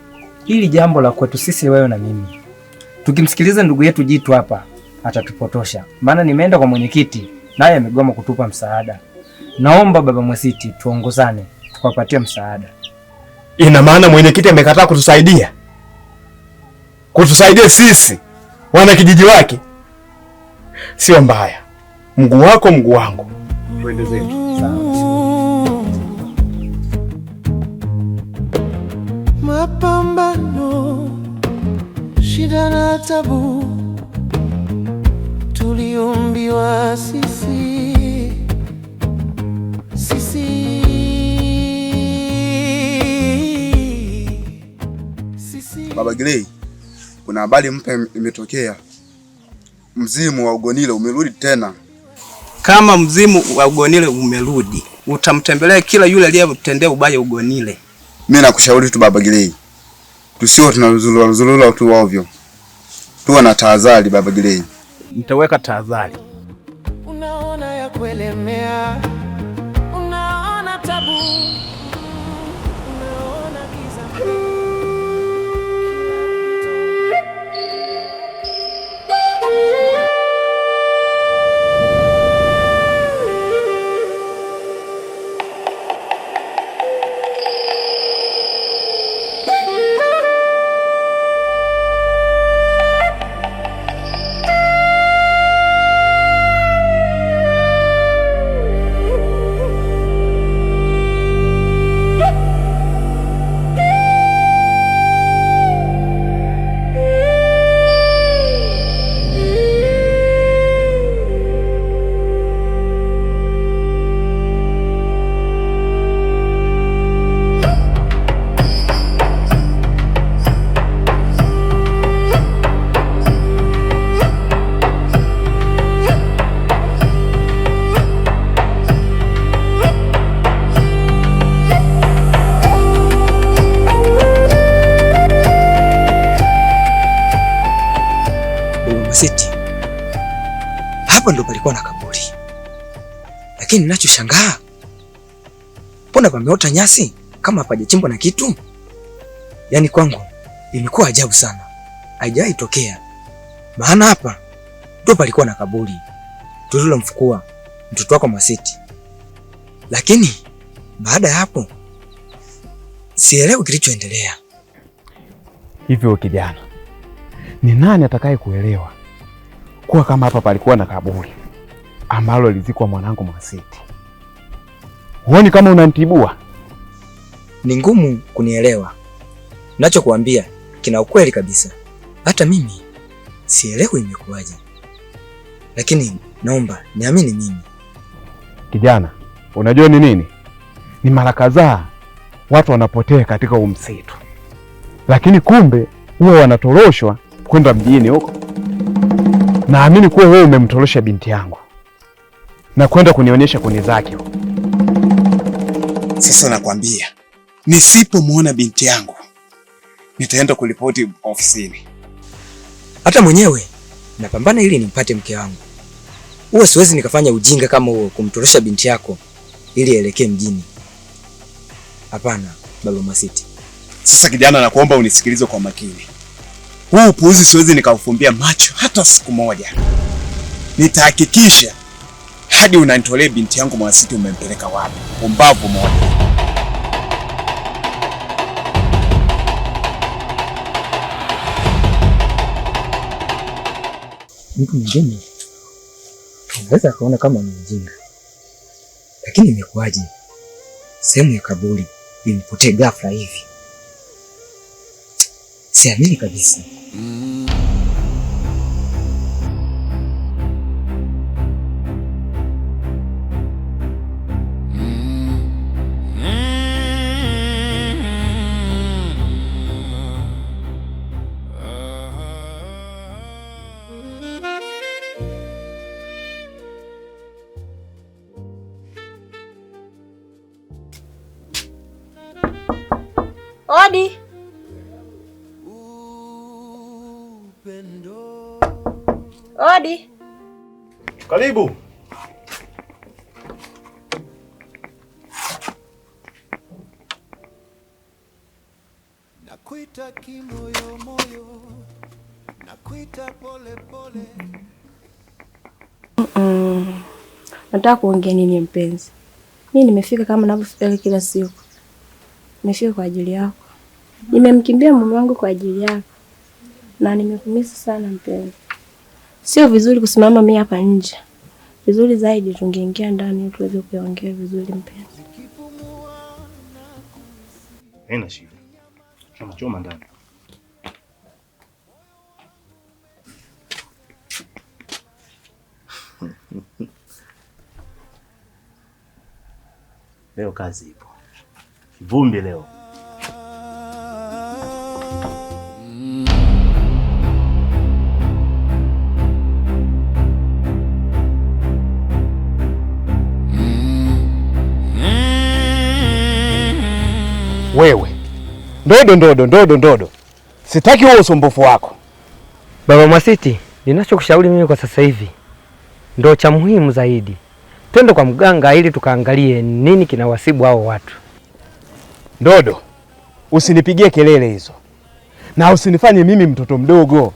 S9: hili jambo la kwetu sisi wewe na mimi
S13: Tukimsikiliza ndugu yetu Jitu hapa atatupotosha. Maana nimeenda kwa mwenyekiti naye amegoma kutupa msaada. Naomba baba Mwasiti tuongozane tukapatia msaada.
S12: Ina maana mwenyekiti amekataa kutusaidia? Kutusaidia sisi wana kijiji wake? Sio mbaya. Mguu wako mguu wangu. Twende zetu.
S13: Sawa.
S4: Mapambano, shida na tabu, tuliumbiwa sisi, sisi, sisi.
S5: Baba Grey, kuna habari mpya imetokea. Mzimu wa Ugonile umerudi tena.
S14: Kama mzimu wa Ugonile umerudi, utamtembelea kila yule aliyemtendea ubaya Ugonile.
S5: Mimi nakushauri tu Baba Grey, tusio tunazulula tu ovyo. Tuwe na tahadhari Baba Grey.
S12: Nitaweka tahadhari.
S4: Unaona ya kuelemea, unaona tabu, unaona giza.
S15: Mwasiti, hapa ndo palikuwa na kaburi, lakini ninachoshangaa mbona pameota nyasi kama hapajachimbwa na kitu? Yaani kwangu imekuwa ajabu sana, haijawahi tokea. Maana hapa ndo palikuwa na kaburi tulilomfukua mtoto wako Mwasiti, lakini baada ya hapo sielewi kilichoendelea.
S12: Hivyo kijana, ni nani atakaye kuelewa kuwa kama hapa palikuwa na kaburi ambalo lilizikwa mwanangu Mwasiti? Huoni kama unanitibua?
S15: Ni ngumu kunielewa. Ninachokuambia kina ukweli kabisa. Hata mimi sielewi imekuwaje, lakini naomba niamini mimi.
S12: Kijana, unajua ni nini? Ni mara kadhaa watu wanapotea katika huu msitu, lakini kumbe huwa wanatoroshwa kwenda mjini huko. Naamini kuwa wewe umemtorosha binti yangu na kwenda kunionyesha kuni zake huko.
S16: Sasa nakwambia, nisipomuona binti yangu nitaenda kuripoti ofisini.
S15: Hata mwenyewe napambana ili nimpate mke wangu. Huwa siwezi nikafanya ujinga kama huo, kumtorosha binti yako ili aelekee mjini. Hapana, Baba Mwasiti.
S16: Sasa kijana, nakuomba unisikilize kwa makini. Huu upuuzi siwezi nikaufumbia macho hata siku moja. Nitahakikisha hadi unanitolea binti yangu Mwasiti umempeleka wapi. Pumbavu moja.
S15: Mtu mwingine anaweza akaona kama ni mjinga, lakini imekuwaje sehemu ya kaburi imepotee ghafla hivi? Siamini kabisa.
S8: Odi. Odi.
S1: Karibu.
S4: Nakuita kimoyo moyo,
S8: Nataka kuongea nini mpenzi? Mimi nimefika kama ninavyofika kila siku. Nimefika kwa ajili yako. Nimemkimbia mume wangu kwa ajili yako. Na nimekumisi sana mpenzi. Sio vizuri kusimama mimi hapa nje. Vizuri zaidi tungeingia ndani tuweze kuongea vizuri mpenzi.
S1: Haina shida. Choma choma ndani. Leo kazi ipo. Kivumbi leo.
S12: Wewe ndodo ndodo ndodo ndodo, sitaki huo usumbufu wako.
S13: Baba Mwasiti, ninachokushauri mimi kwa sasa hivi ndo cha muhimu zaidi, twende kwa mganga ili tukaangalie nini kinawasibu hao watu.
S12: Ndodo, usinipigie kelele hizo na usinifanye mimi mtoto mdogo,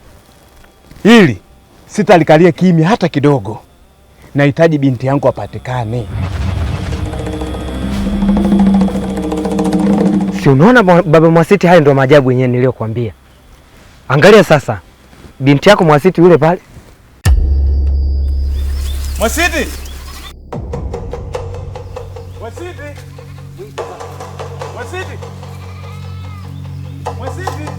S12: ili sitalikalia kimya hata kidogo. Nahitaji binti yangu apatikane.
S13: Si unaona Baba Mwasiti, hayo ndio maajabu yenyewe niliyokuambia. Angalia sasa, binti yako Mwasiti yule pale.
S12: Mwasiti! Mwasiti! Mwasiti! Mwasiti!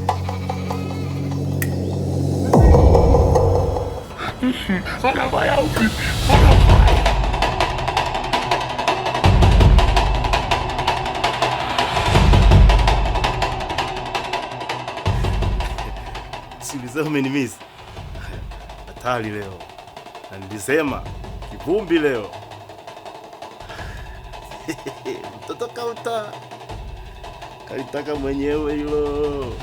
S1: Sikiliza, umenimiss. Hatari leo. Na nilisema kivumbi leo. Mtoto kauta. Kalitaka mwenyewe hilo.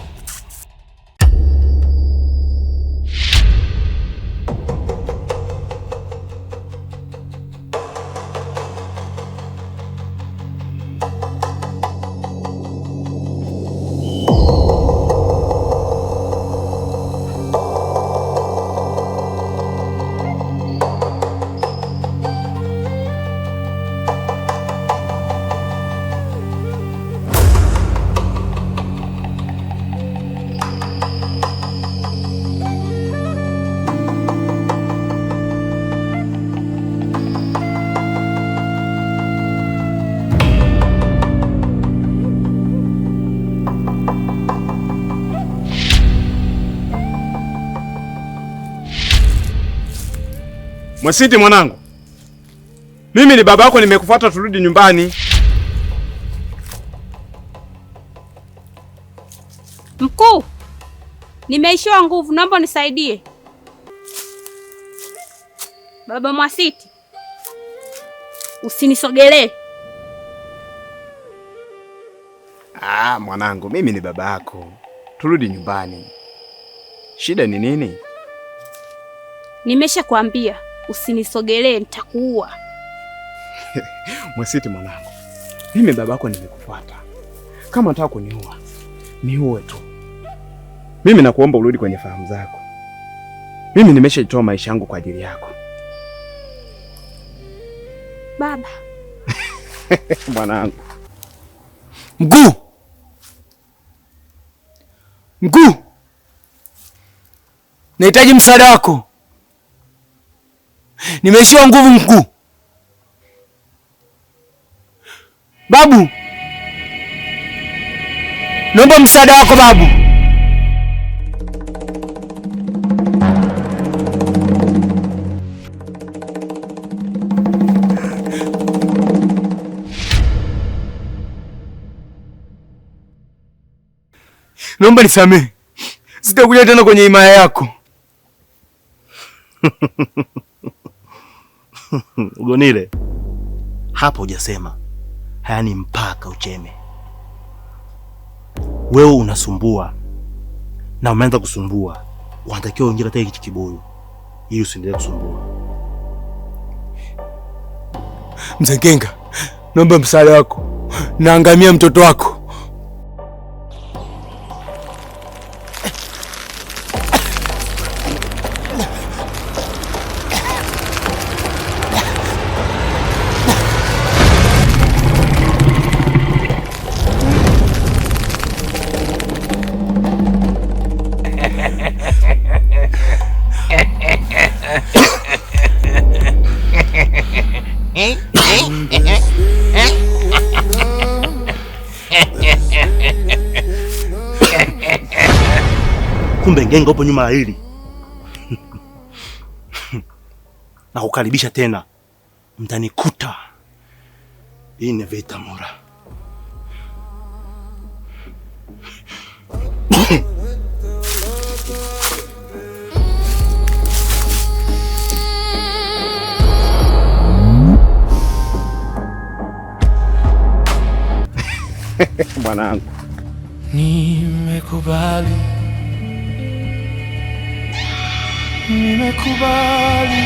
S12: Mwasiti mwanangu, mimi ni baba yako, nimekufuata turudi nyumbani.
S7: Mkuu, nimeishiwa nguvu, naomba unisaidie. Baba Mwasiti, usinisogelee.
S12: Ah, mwanangu, mimi ni baba yako, turudi nyumbani. Shida ni nini?
S7: Nimeshakwambia usinisogelee, nitakuua.
S12: Mwasiti mwanangu, mimi babako nimekufuata. Kama unataka kuniua, niue tu. Mimi nakuomba urudi kwenye fahamu zako. Mimi nimeshajitoa maisha yangu kwa ajili yako.
S7: Baba.
S12: Mwanangu.
S15: Mkuu! Mkuu! Nahitaji msaada wako. Nimeishiwa nguvu mkuu. Babu, naomba msaada wako babu. Naomba nisamehe. Sitakuja tena kwenye himaya yako.
S1: Ugonile, hapo hujasema. Haya ni mpaka ucheme. Wewe unasumbua na umeanza kusumbua, unatakiwa uingie katika hiki kibuyu ili usiendelee kusumbua.
S15: Mzee Ngenga, naomba msaada wako, naangamia mtoto wako.
S1: Kumbe Ngenga upo nyuma ya hili. Na kukaribisha tena. Mtanikuta. Hii ni vita Mura.
S12: Mwanangu,
S4: nimekubali, nimekubali.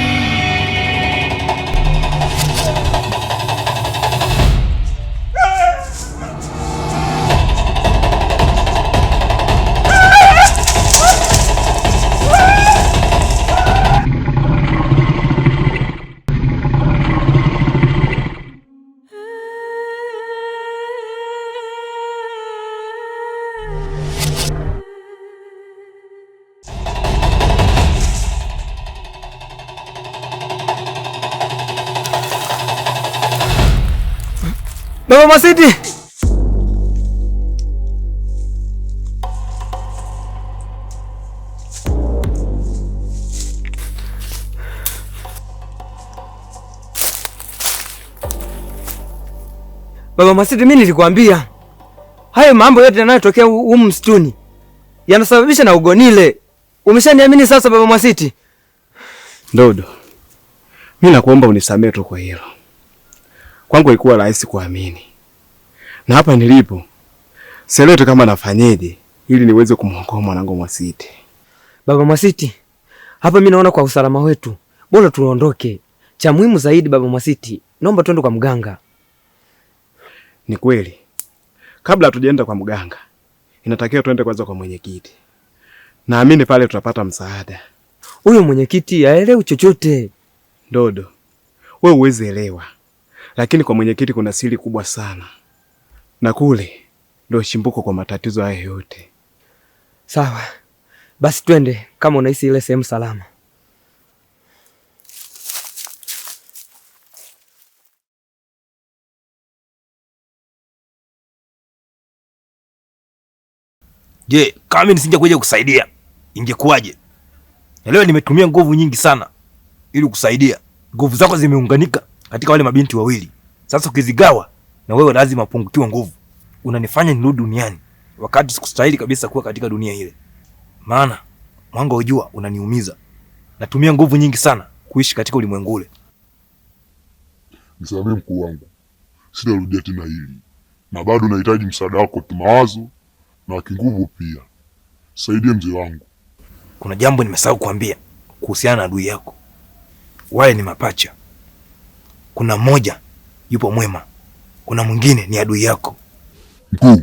S13: Baba Mwasiti! Baba Mwasiti, mimi nilikwambia hayo mambo yote yanayotokea humu msituni yanasababisha na Ugonile. Umeshaniamini sasa Baba Mwasiti?
S12: Ndodo, mimi nakuomba unisamee tu kwa hilo. Kwangu ilikuwa rahisi kuamini. Na hapa nilipo sielewi kama nafanyeje ili niweze kumwokoa mwanangu Mwasiti.
S13: Baba Mwasiti, hapa mimi naona kwa usalama wetu bora tuondoke. Cha muhimu zaidi Baba Mwasiti, naomba twende kwa mganga.
S12: Ni kweli. Kabla hatujaenda kwa mganga, inatakiwa twende kwanza kwa mwenyekiti. Naamini pale tutapata msaada.
S13: Huyo mwenyekiti haelewi chochote.
S12: Ndodo, wewe huwezi elewa. Lakini kwa mwenyekiti kuna siri kubwa sana. Na kule ndio shimbuko kwa matatizo haya yote.
S13: Sawa. Basi twende kama unahisi ile sehemu salama.
S2: Je, kama mimi nisingekuja kukusaidia, ingekuwaje? Na leo nimetumia nguvu nyingi sana ili kukusaidia. Nguvu zako zimeunganika katika wale mabinti wawili. Sasa ukizigawa na wewe lazima upungukiwe nguvu. Unanifanya nirudi duniani wakati sikustahili kabisa kuwa katika dunia ile. Maana mwanga wa jua unaniumiza. Natumia nguvu nyingi sana kuishi katika ulimwengu ule.
S10: Nisamee mkuu wangu. Sitarudia tena hili. Na bado nahitaji msaada wako kimawazo na kinguvu pia. Saidie mzee wangu.
S2: Kuna jambo nimesahau kuambia kuhusiana na adui yako. Wale ni mapacha. Kuna mmoja yupo mwema, kuna mwingine ni adui yako.
S10: Mkuu,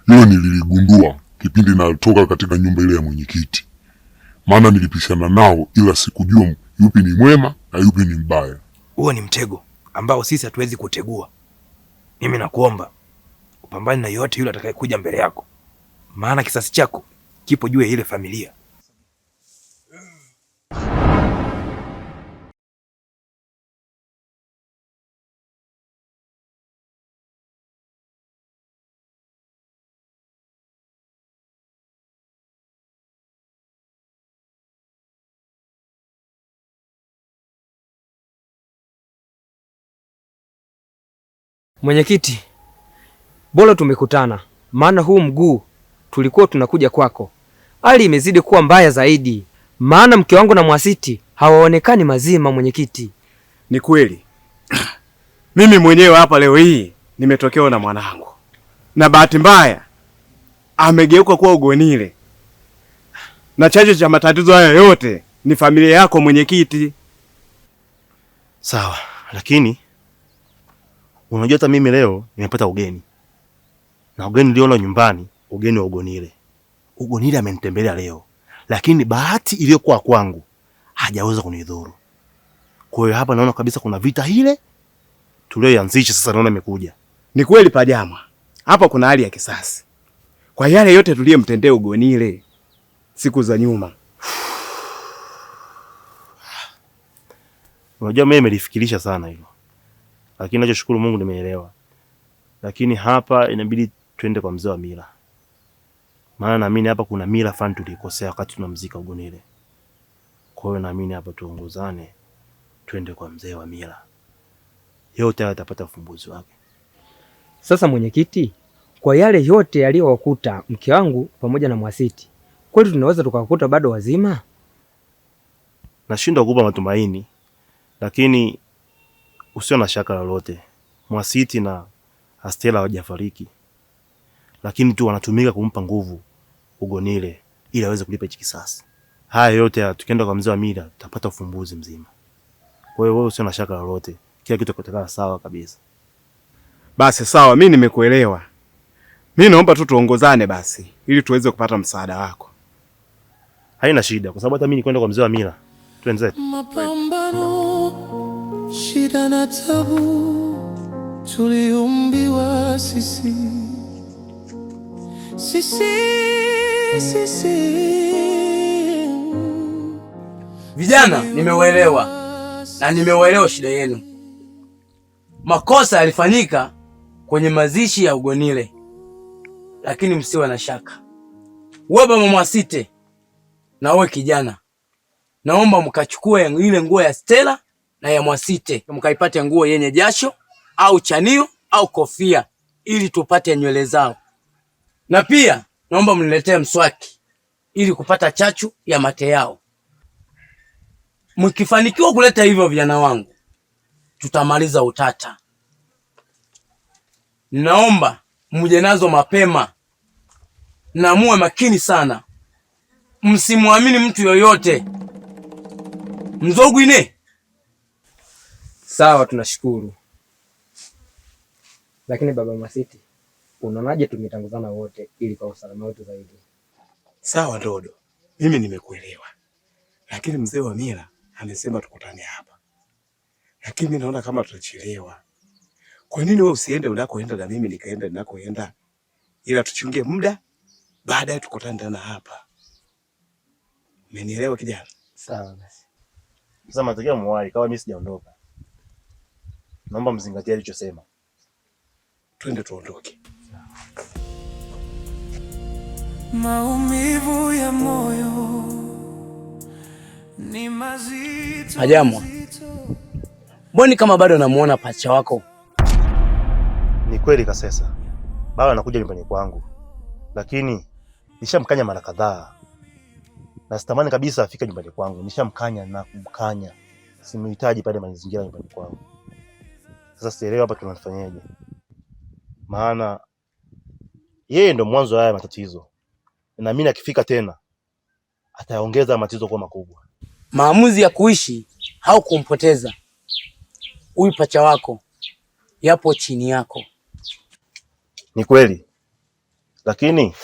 S10: hilo nililigundua kipindi natoka katika nyumba ile ya mwenyekiti. Maana nilipishana nao ila sikujua yupi ni mwema na yupi ni mbaya.
S2: Huo ni mtego ambao sisi hatuwezi kutegua. Mimi nakuomba upambane na yote yule atakayekuja mbele yako. Maana kisasi chako kipo juu ya ile familia.
S13: Mwenyekiti, bora tumekutana, maana huu mguu tulikuwa tunakuja kwako. Hali imezidi kuwa mbaya zaidi, maana mke wangu na Mwasiti hawaonekani mazima. Mwenyekiti,
S12: ni kweli. Mimi mwenyewe hapa leo hii nimetokewa na mwanangu, na bahati mbaya amegeuka kuwa Ugonile, na chanzo cha matatizo haya yote ni familia yako mwenyekiti.
S1: Sawa, lakini unajua hata mimi leo nimepata ugeni. Na ugeni niliona nyumbani, ugeni wa Ugonile. Ugonile amenitembelea leo, lakini bahati iliyokuwa kwangu hajaweza kunidhuru. Kwa hiyo hapa naona kabisa kuna vita ile tulioianzisha sasa naona imekuja.
S12: Ni kweli Pajama, hapa kuna hali ya kisasi kwa yale yote tuliyemtendea Ugonile siku za nyuma.
S1: Unajua mimi nimelifikirisha sana hilo. Lakini nachoshukuru Mungu nimeelewa. Lakini hapa inabidi twende kwa mzee wa mila. Maana naamini hapa kuna mila fulani tulikosea wakati tunamzika Ugonile. Kwa hiyo naamini hapa tuongozane twende kwa mzee wa mila. Yote haya atapata ufumbuzi wake.
S13: Sasa mwenyekiti, kwa yale yote yaliyowakuta mke wangu pamoja na Mwasiti, kweli tunaweza tukawakuta bado wazima?
S1: Nashindwa kukupa matumaini, lakini usio na shaka lolote. Mwasiti na Astela hawajafariki, lakini tu wanatumika kumpa nguvu Ugonile ili aweze kulipa hichi kisasi. Haya yote haya, tukienda kwa mzee wa mila tutapata ufumbuzi mzima. Kwa hiyo wewe usio na shaka lolote, kila kitu kitakaa sawa kabisa.
S16: Basi sawa, mi nimekuelewa. Mi naomba tu tuongozane basi ili tuweze kupata msaada wako.
S1: Haina shida, kwa sababu hata mimi nikwenda kwa mzee wa mila. Twende.
S4: Mapambano, shida na tabu, tuliumbiwa sisi, sisi, sisi.
S6: Vijana, nimeuelewa na nimeuelewa shida yenu. Makosa yalifanyika kwenye mazishi ya Ugonile, lakini msiwe na shaka. Wewe baba Mwasite na wewe kijana, naomba mkachukue ile nguo ya Stella na ya Mwasite, mkaipate nguo yenye jasho au chanio au kofia, ili tupate nywele zao. Na pia naomba mniletee mswaki ili kupata chachu ya mate yao. Mkifanikiwa kuleta hivyo, vijana wangu, tutamaliza utata. Naomba mje nazo mapema na muwe makini sana, msimwamini mtu yoyote. Mzogwine.
S13: Sawa, tunashukuru. Lakini baba Mwasiti, unaonaje tungetanguzana wote ili kwa usalama wetu zaidi?
S16: Sawa Ndodo, mimi nimekuelewa, lakini mzee wa mila amesema tukutane hapa, lakini mimi naona kama tutachelewa. Kwa nini wewe usiende unakoenda na mimi nikaenda ninakoenda, ila tuchunge muda, baadaye tukutane tena hapa. Umenielewa kijana?
S1: Sawa basi. Sasa matokeo muwai, kama mimi sijaondoka. Naomba mzingatie alichosema.
S16: Twende tuondoke.
S4: Maumivu ya moyo ni mazito.
S6: Hajamwa, mboni kama bado namuona pacha wako?
S1: Ni kweli Kasesa, baba anakuja nyumbani kwangu, lakini nishamkanya mara kadhaa na sitamani kabisa afike nyumbani kwangu. Nishamkanya na kumkanya, simuhitaji pale mazingira nyumbani kwangu. Sasa sielewi hapa tunafanyaje, maana yeye ndo mwanzo wa haya matatizo, na mimi akifika tena ataongeza matatizo kuwa makubwa.
S6: Maamuzi ya kuishi au kumpoteza huyu pacha wako yapo chini yako.
S1: Ni kweli, lakini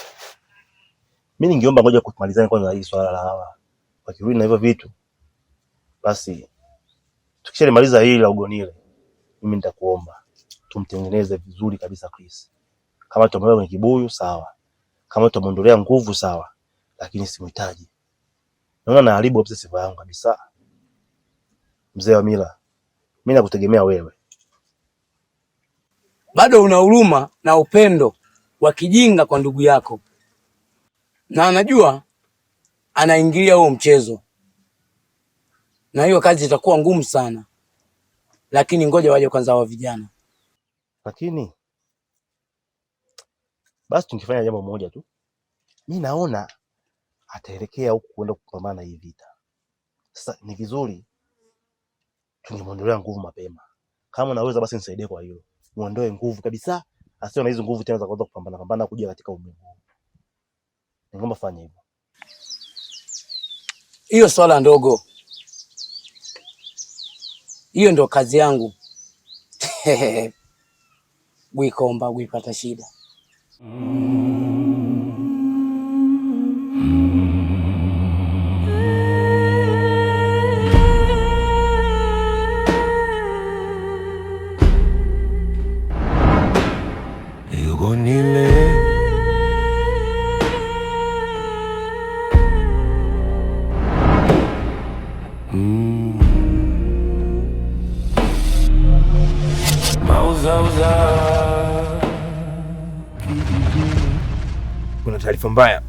S1: mimi ningeomba ngoja kumalizane kwanza hii swala la hawa wakirudi na hivyo vitu, basi tukishalimaliza hili la Ugonile, mimi nitakuomba tumtengeneze vizuri kabisa Chris. Kama tutamweka kwenye kibuyu sawa, kama tutamuondolea nguvu sawa, lakini simhitaji. Naona naharibu kabisa sifa yangu kabisa. Mzee wa mila, mimi nakutegemea wewe.
S6: Bado una huruma na upendo wa kijinga kwa ndugu yako, na anajua anaingilia huo mchezo, na hiyo kazi itakuwa ngumu sana, lakini ngoja waje kwanza wa vijana.
S1: Lakini basi tungefanya jambo moja tu, mi naona ataelekea huku kwenda kupambana hii vita. Sasa ni vizuri tungemwondolea nguvu mapema. Kama naweza basi nisaidie kwa hilo, muondoe nguvu kabisa, asiwe na hizo nguvu tena za kuanza kupambana pambana kuja katika ulimwengu. Ningeomba fanya hivyo.
S6: Hiyo swala ndogo, hiyo ndo kazi yangu. Gwikomba gwipata shida.
S4: Ugonile. Mauzauza kijijini.
S2: Kuna taarifa mbaya.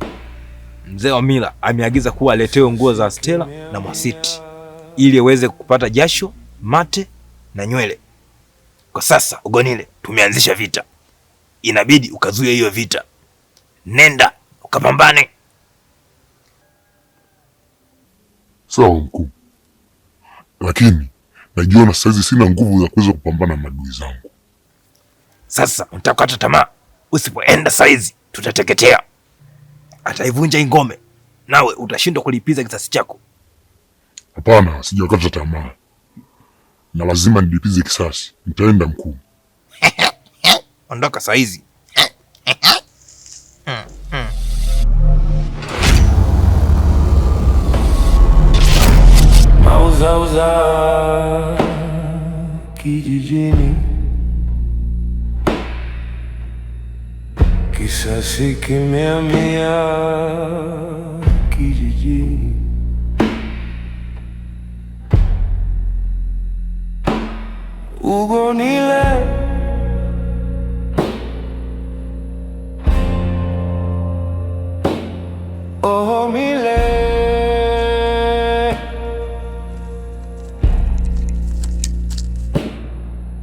S2: Mzee wa mila ameagiza kuwa aletewe nguo za Stella na Mwasiti ili aweze kupata jasho, mate na nywele. Kwa sasa Ugonile, tumeanzisha vita, inabidi ukazuie hiyo vita. Nenda ukapambane.
S10: Sawa mkuu, lakini najiona saizi sina nguvu za kuweza kupambana na maadui zangu.
S2: Sasa utakata tamaa. Usipoenda saizi tutateketea. Ataivunja hii ngome, nawe utashindwa kulipiza kisasi chako.
S10: Hapana, sijakata tamaa na lazima nilipize kisasi. Nitaenda mkuu.
S2: Ondoka saizi.
S4: Mauzauza kijijini, kisasi kimehamia kijijini. Ugonile oh mile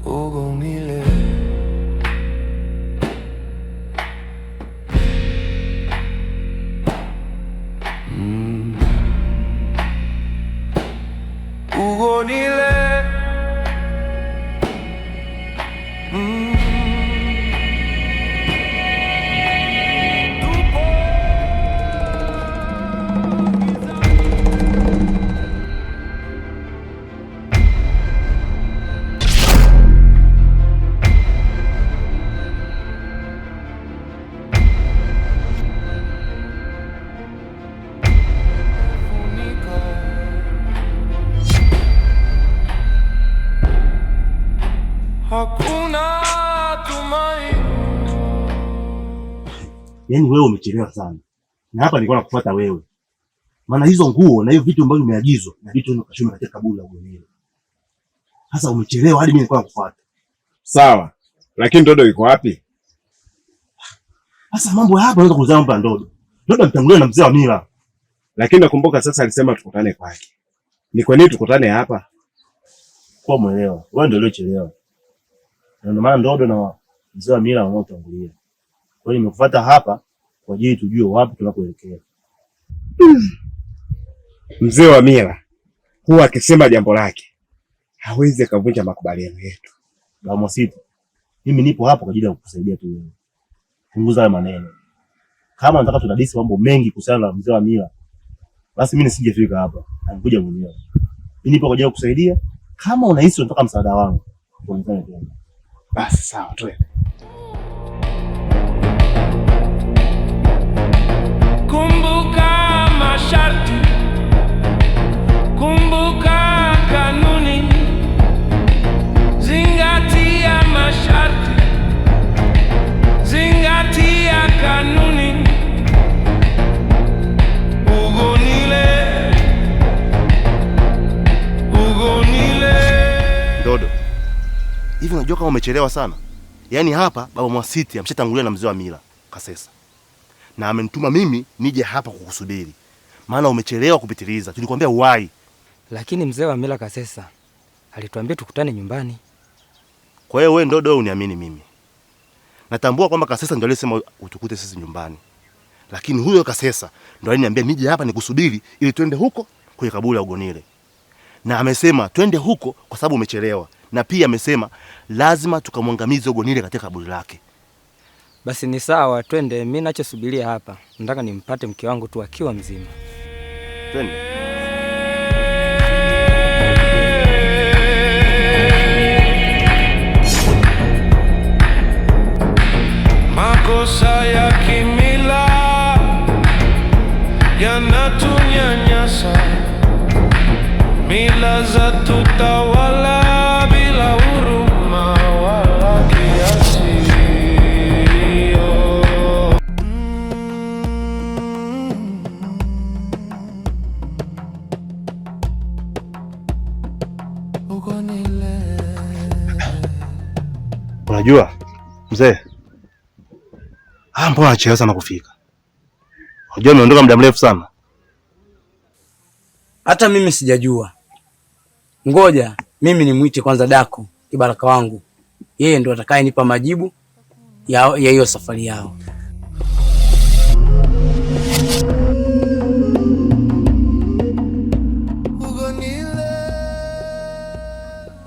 S4: Ugonile. Ugonile. Hakuna tumaini.
S1: Yaani wewe umechelewa sana, na hapa nilikuwa nakufuata wewe, maana hizo nguo na hiyo vitu ambavyo umeagizwa na vitu ukashona katika kaburi la Ugonile. Sasa umechelewa hadi mimi nilikuwa nakufuata.
S12: Sawa, lakini Ndodo yuko wapi?
S1: Sasa mambo hapa unaweza kuzaa mambo ya Ndodo. Ndodo ametangulia na mzee wa mila.
S12: Lakini nakumbuka sasa alisema tukutane kwake. Ni kwa nini tukutane hapa?
S1: Kwa mwelewa, wewe ndio uliochelewa. Na ndio maana Ndodo na mzee wa mila wanaotangulia. Kwa hiyo nimekufuata hapa kwa ajili tujue wapi tunakoelekea.
S12: Mzee wa mila huwa akisema jambo lake hawezi akavunja makubaliano yetu.
S1: Baba Mwasiti, mimi nipo hapa kwa ajili ya kukusaidia tu wewe. Punguza haya maneno. Kama nataka tudadisi mambo mengi kuhusiana na mzee wa mila, basi mimi nisingefika hapa. Angekuja mwenyewe. Mimi nipo kwa ajili ya kukusaidia. Kama unahisi unataka msaada wangu, tuonekane tena.
S12: Basi sawa, twende.
S4: Kumbuka masharti, kumbuka kanuni, zingatia masharti, zingatia kanuni. Ugonile, ugonile.
S1: Ndodo, hivi unajua kama umechelewa sana? Yaani hapa Baba Mwasiti ameshatangulia na mzee wa mila Kasesa, na amenituma mimi nije hapa kukusubiri, maana umechelewa kupitiliza. Tulikwambia uwai.
S9: Lakini mzee wa mila Kasesa alituambia tukutane nyumbani.
S1: Kwa hiyo wewe Ndodo, wewe uniamini mimi? Natambua kwamba Kasesa ndio aliyesema utukute sisi nyumbani, lakini huyo Kasesa ndio aliniambia nije hapa nikusubiri ili twende huko kwenye kaburi la Ugonile, na amesema twende huko kwa sababu umechelewa, na pia amesema lazima tukamwangamize Ugonile katika kaburi lake.
S9: Basi ni sawa, twende. Mimi nachosubiria hapa, nataka nimpate mke wangu tu akiwa mzima.
S1: Twende.
S4: Makosa ya kimila yanatunyanyasa, mila za tutawala bila huruma wala kiasi.
S1: Unajua mzee, mbona anachelewa sana kufika? Unajua ameondoka muda mrefu sana.
S6: Hata mimi sijajua. Ngoja mimi nimwite kwanza Dako kibaraka wangu, yeye ndo atakayenipa majibu ya hiyo safari yao.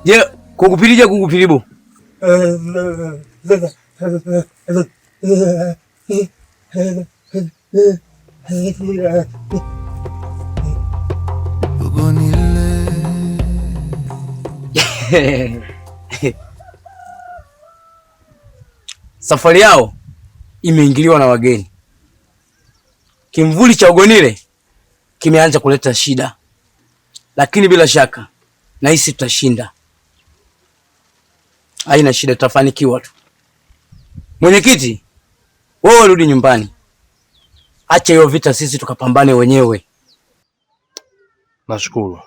S6: Je, kukupilija kukupilibu? Safari yao imeingiliwa na wageni. Kimvuli cha Ugonile kimeanza kuleta shida, lakini bila shaka nahisi tutashinda. Haina shida, tutafanikiwa tu. Mwenyekiti, wewe rudi nyumbani, acha hiyo vita, sisi tukapambane wenyewe.
S1: Nashukuru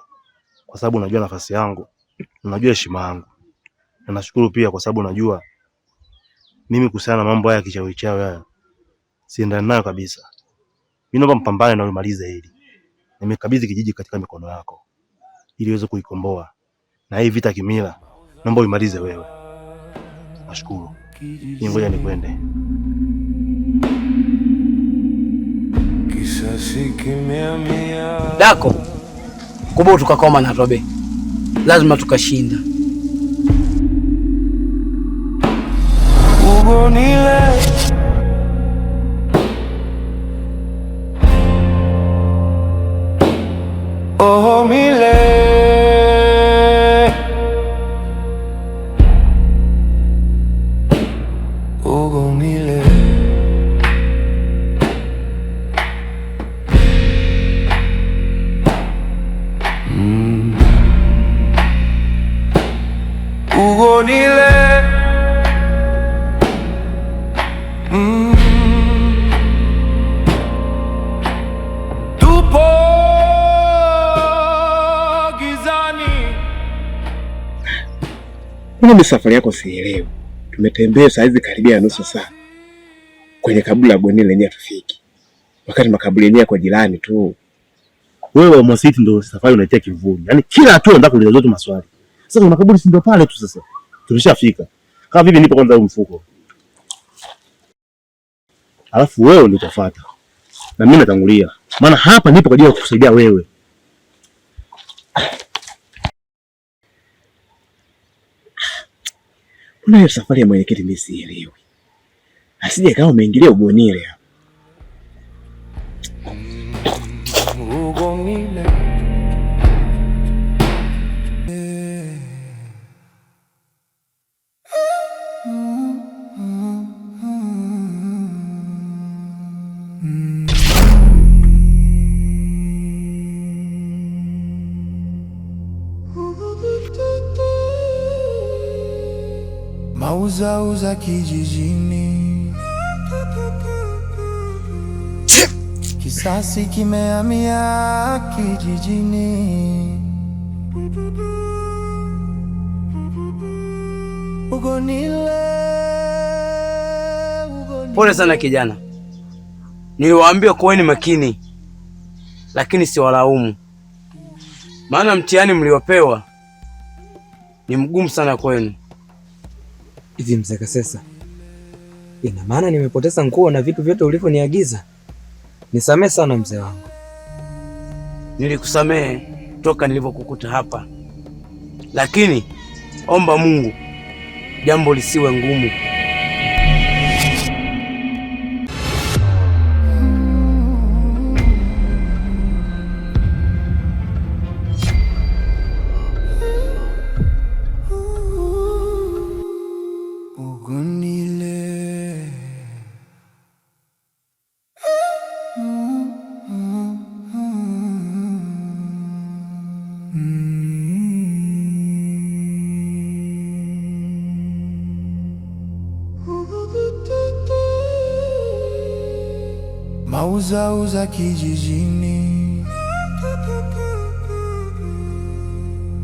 S1: kwa sababu unajua nafasi yangu, unajua heshima yangu, na nashukuru pia kwa sababu unajua mimi kuhusiana na mambo haya kichawi chawi haya siendani nayo kabisa. Mimi naomba mpambane na umalize hili. Nimekabidhi kijiji katika mikono yako ili uweze kuikomboa, na hii vita kimila naomba uimalize wewe. Nashukuru. Ngoja nikwende.
S6: Dako kubo tukakoma na tobe, lazima tukashinda.
S4: Ugonile oh mile Ugonile Ugonile Tupo gizani.
S16: Mbona safari yako sielewi? Tumetembea saa hizi karibia nusu saa kwenye kaburi la Gonile lenyewe tufiki, wakati makaburi yenyewe kwa jirani tu.
S1: Wewe Mwasiti ndio safari unaitia kivuli, yaani kila hatua unataka kuuliza tu maswali. Sasa kuna makaburi si ndio pale tu, sasa tumeshafika. Kama vipi, nipe kwanza huu mfuko, alafu wewe ndio utafuata na mimi natangulia, maana hapa nipo kwa ajili ya kukusaidia wewe.
S16: Mbona hiyo safari ya mwenyekiti mimi sielewi, asije kama umeingilia Ugonile hapa.
S4: Ugonile Mauzauza kijijini, kisasi kimehamia kijijini. Ugonile, Ugonile.
S6: Pole sana kijana, niliwaambia kuweni makini, lakini siwalaumu, maana mtihani mliopewa ni mgumu sana kwenu.
S15: Hivi mzee Kasesa, ina maana nimepoteza nguo na vitu vyote ulivyoniagiza? Nisamehe sana mzee wangu.
S6: Nilikusamehe toka nilivyokukuta hapa, lakini omba Mungu jambo lisiwe ngumu.
S4: Ugonile. Mauzauza kijijini,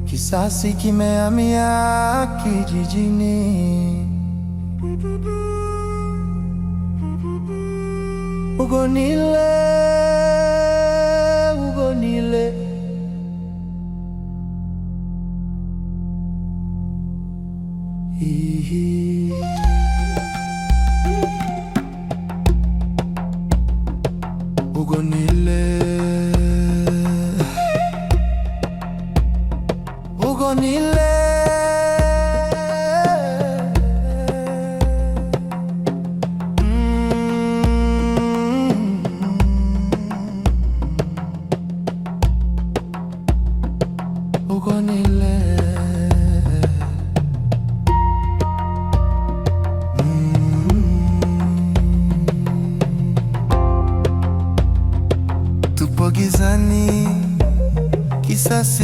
S4: kisasi kimehamia kijijini. Ugonile, Ugonile. Hihi. Ugonile, Ugonile. Ugonile. Tupo gizani, kisasi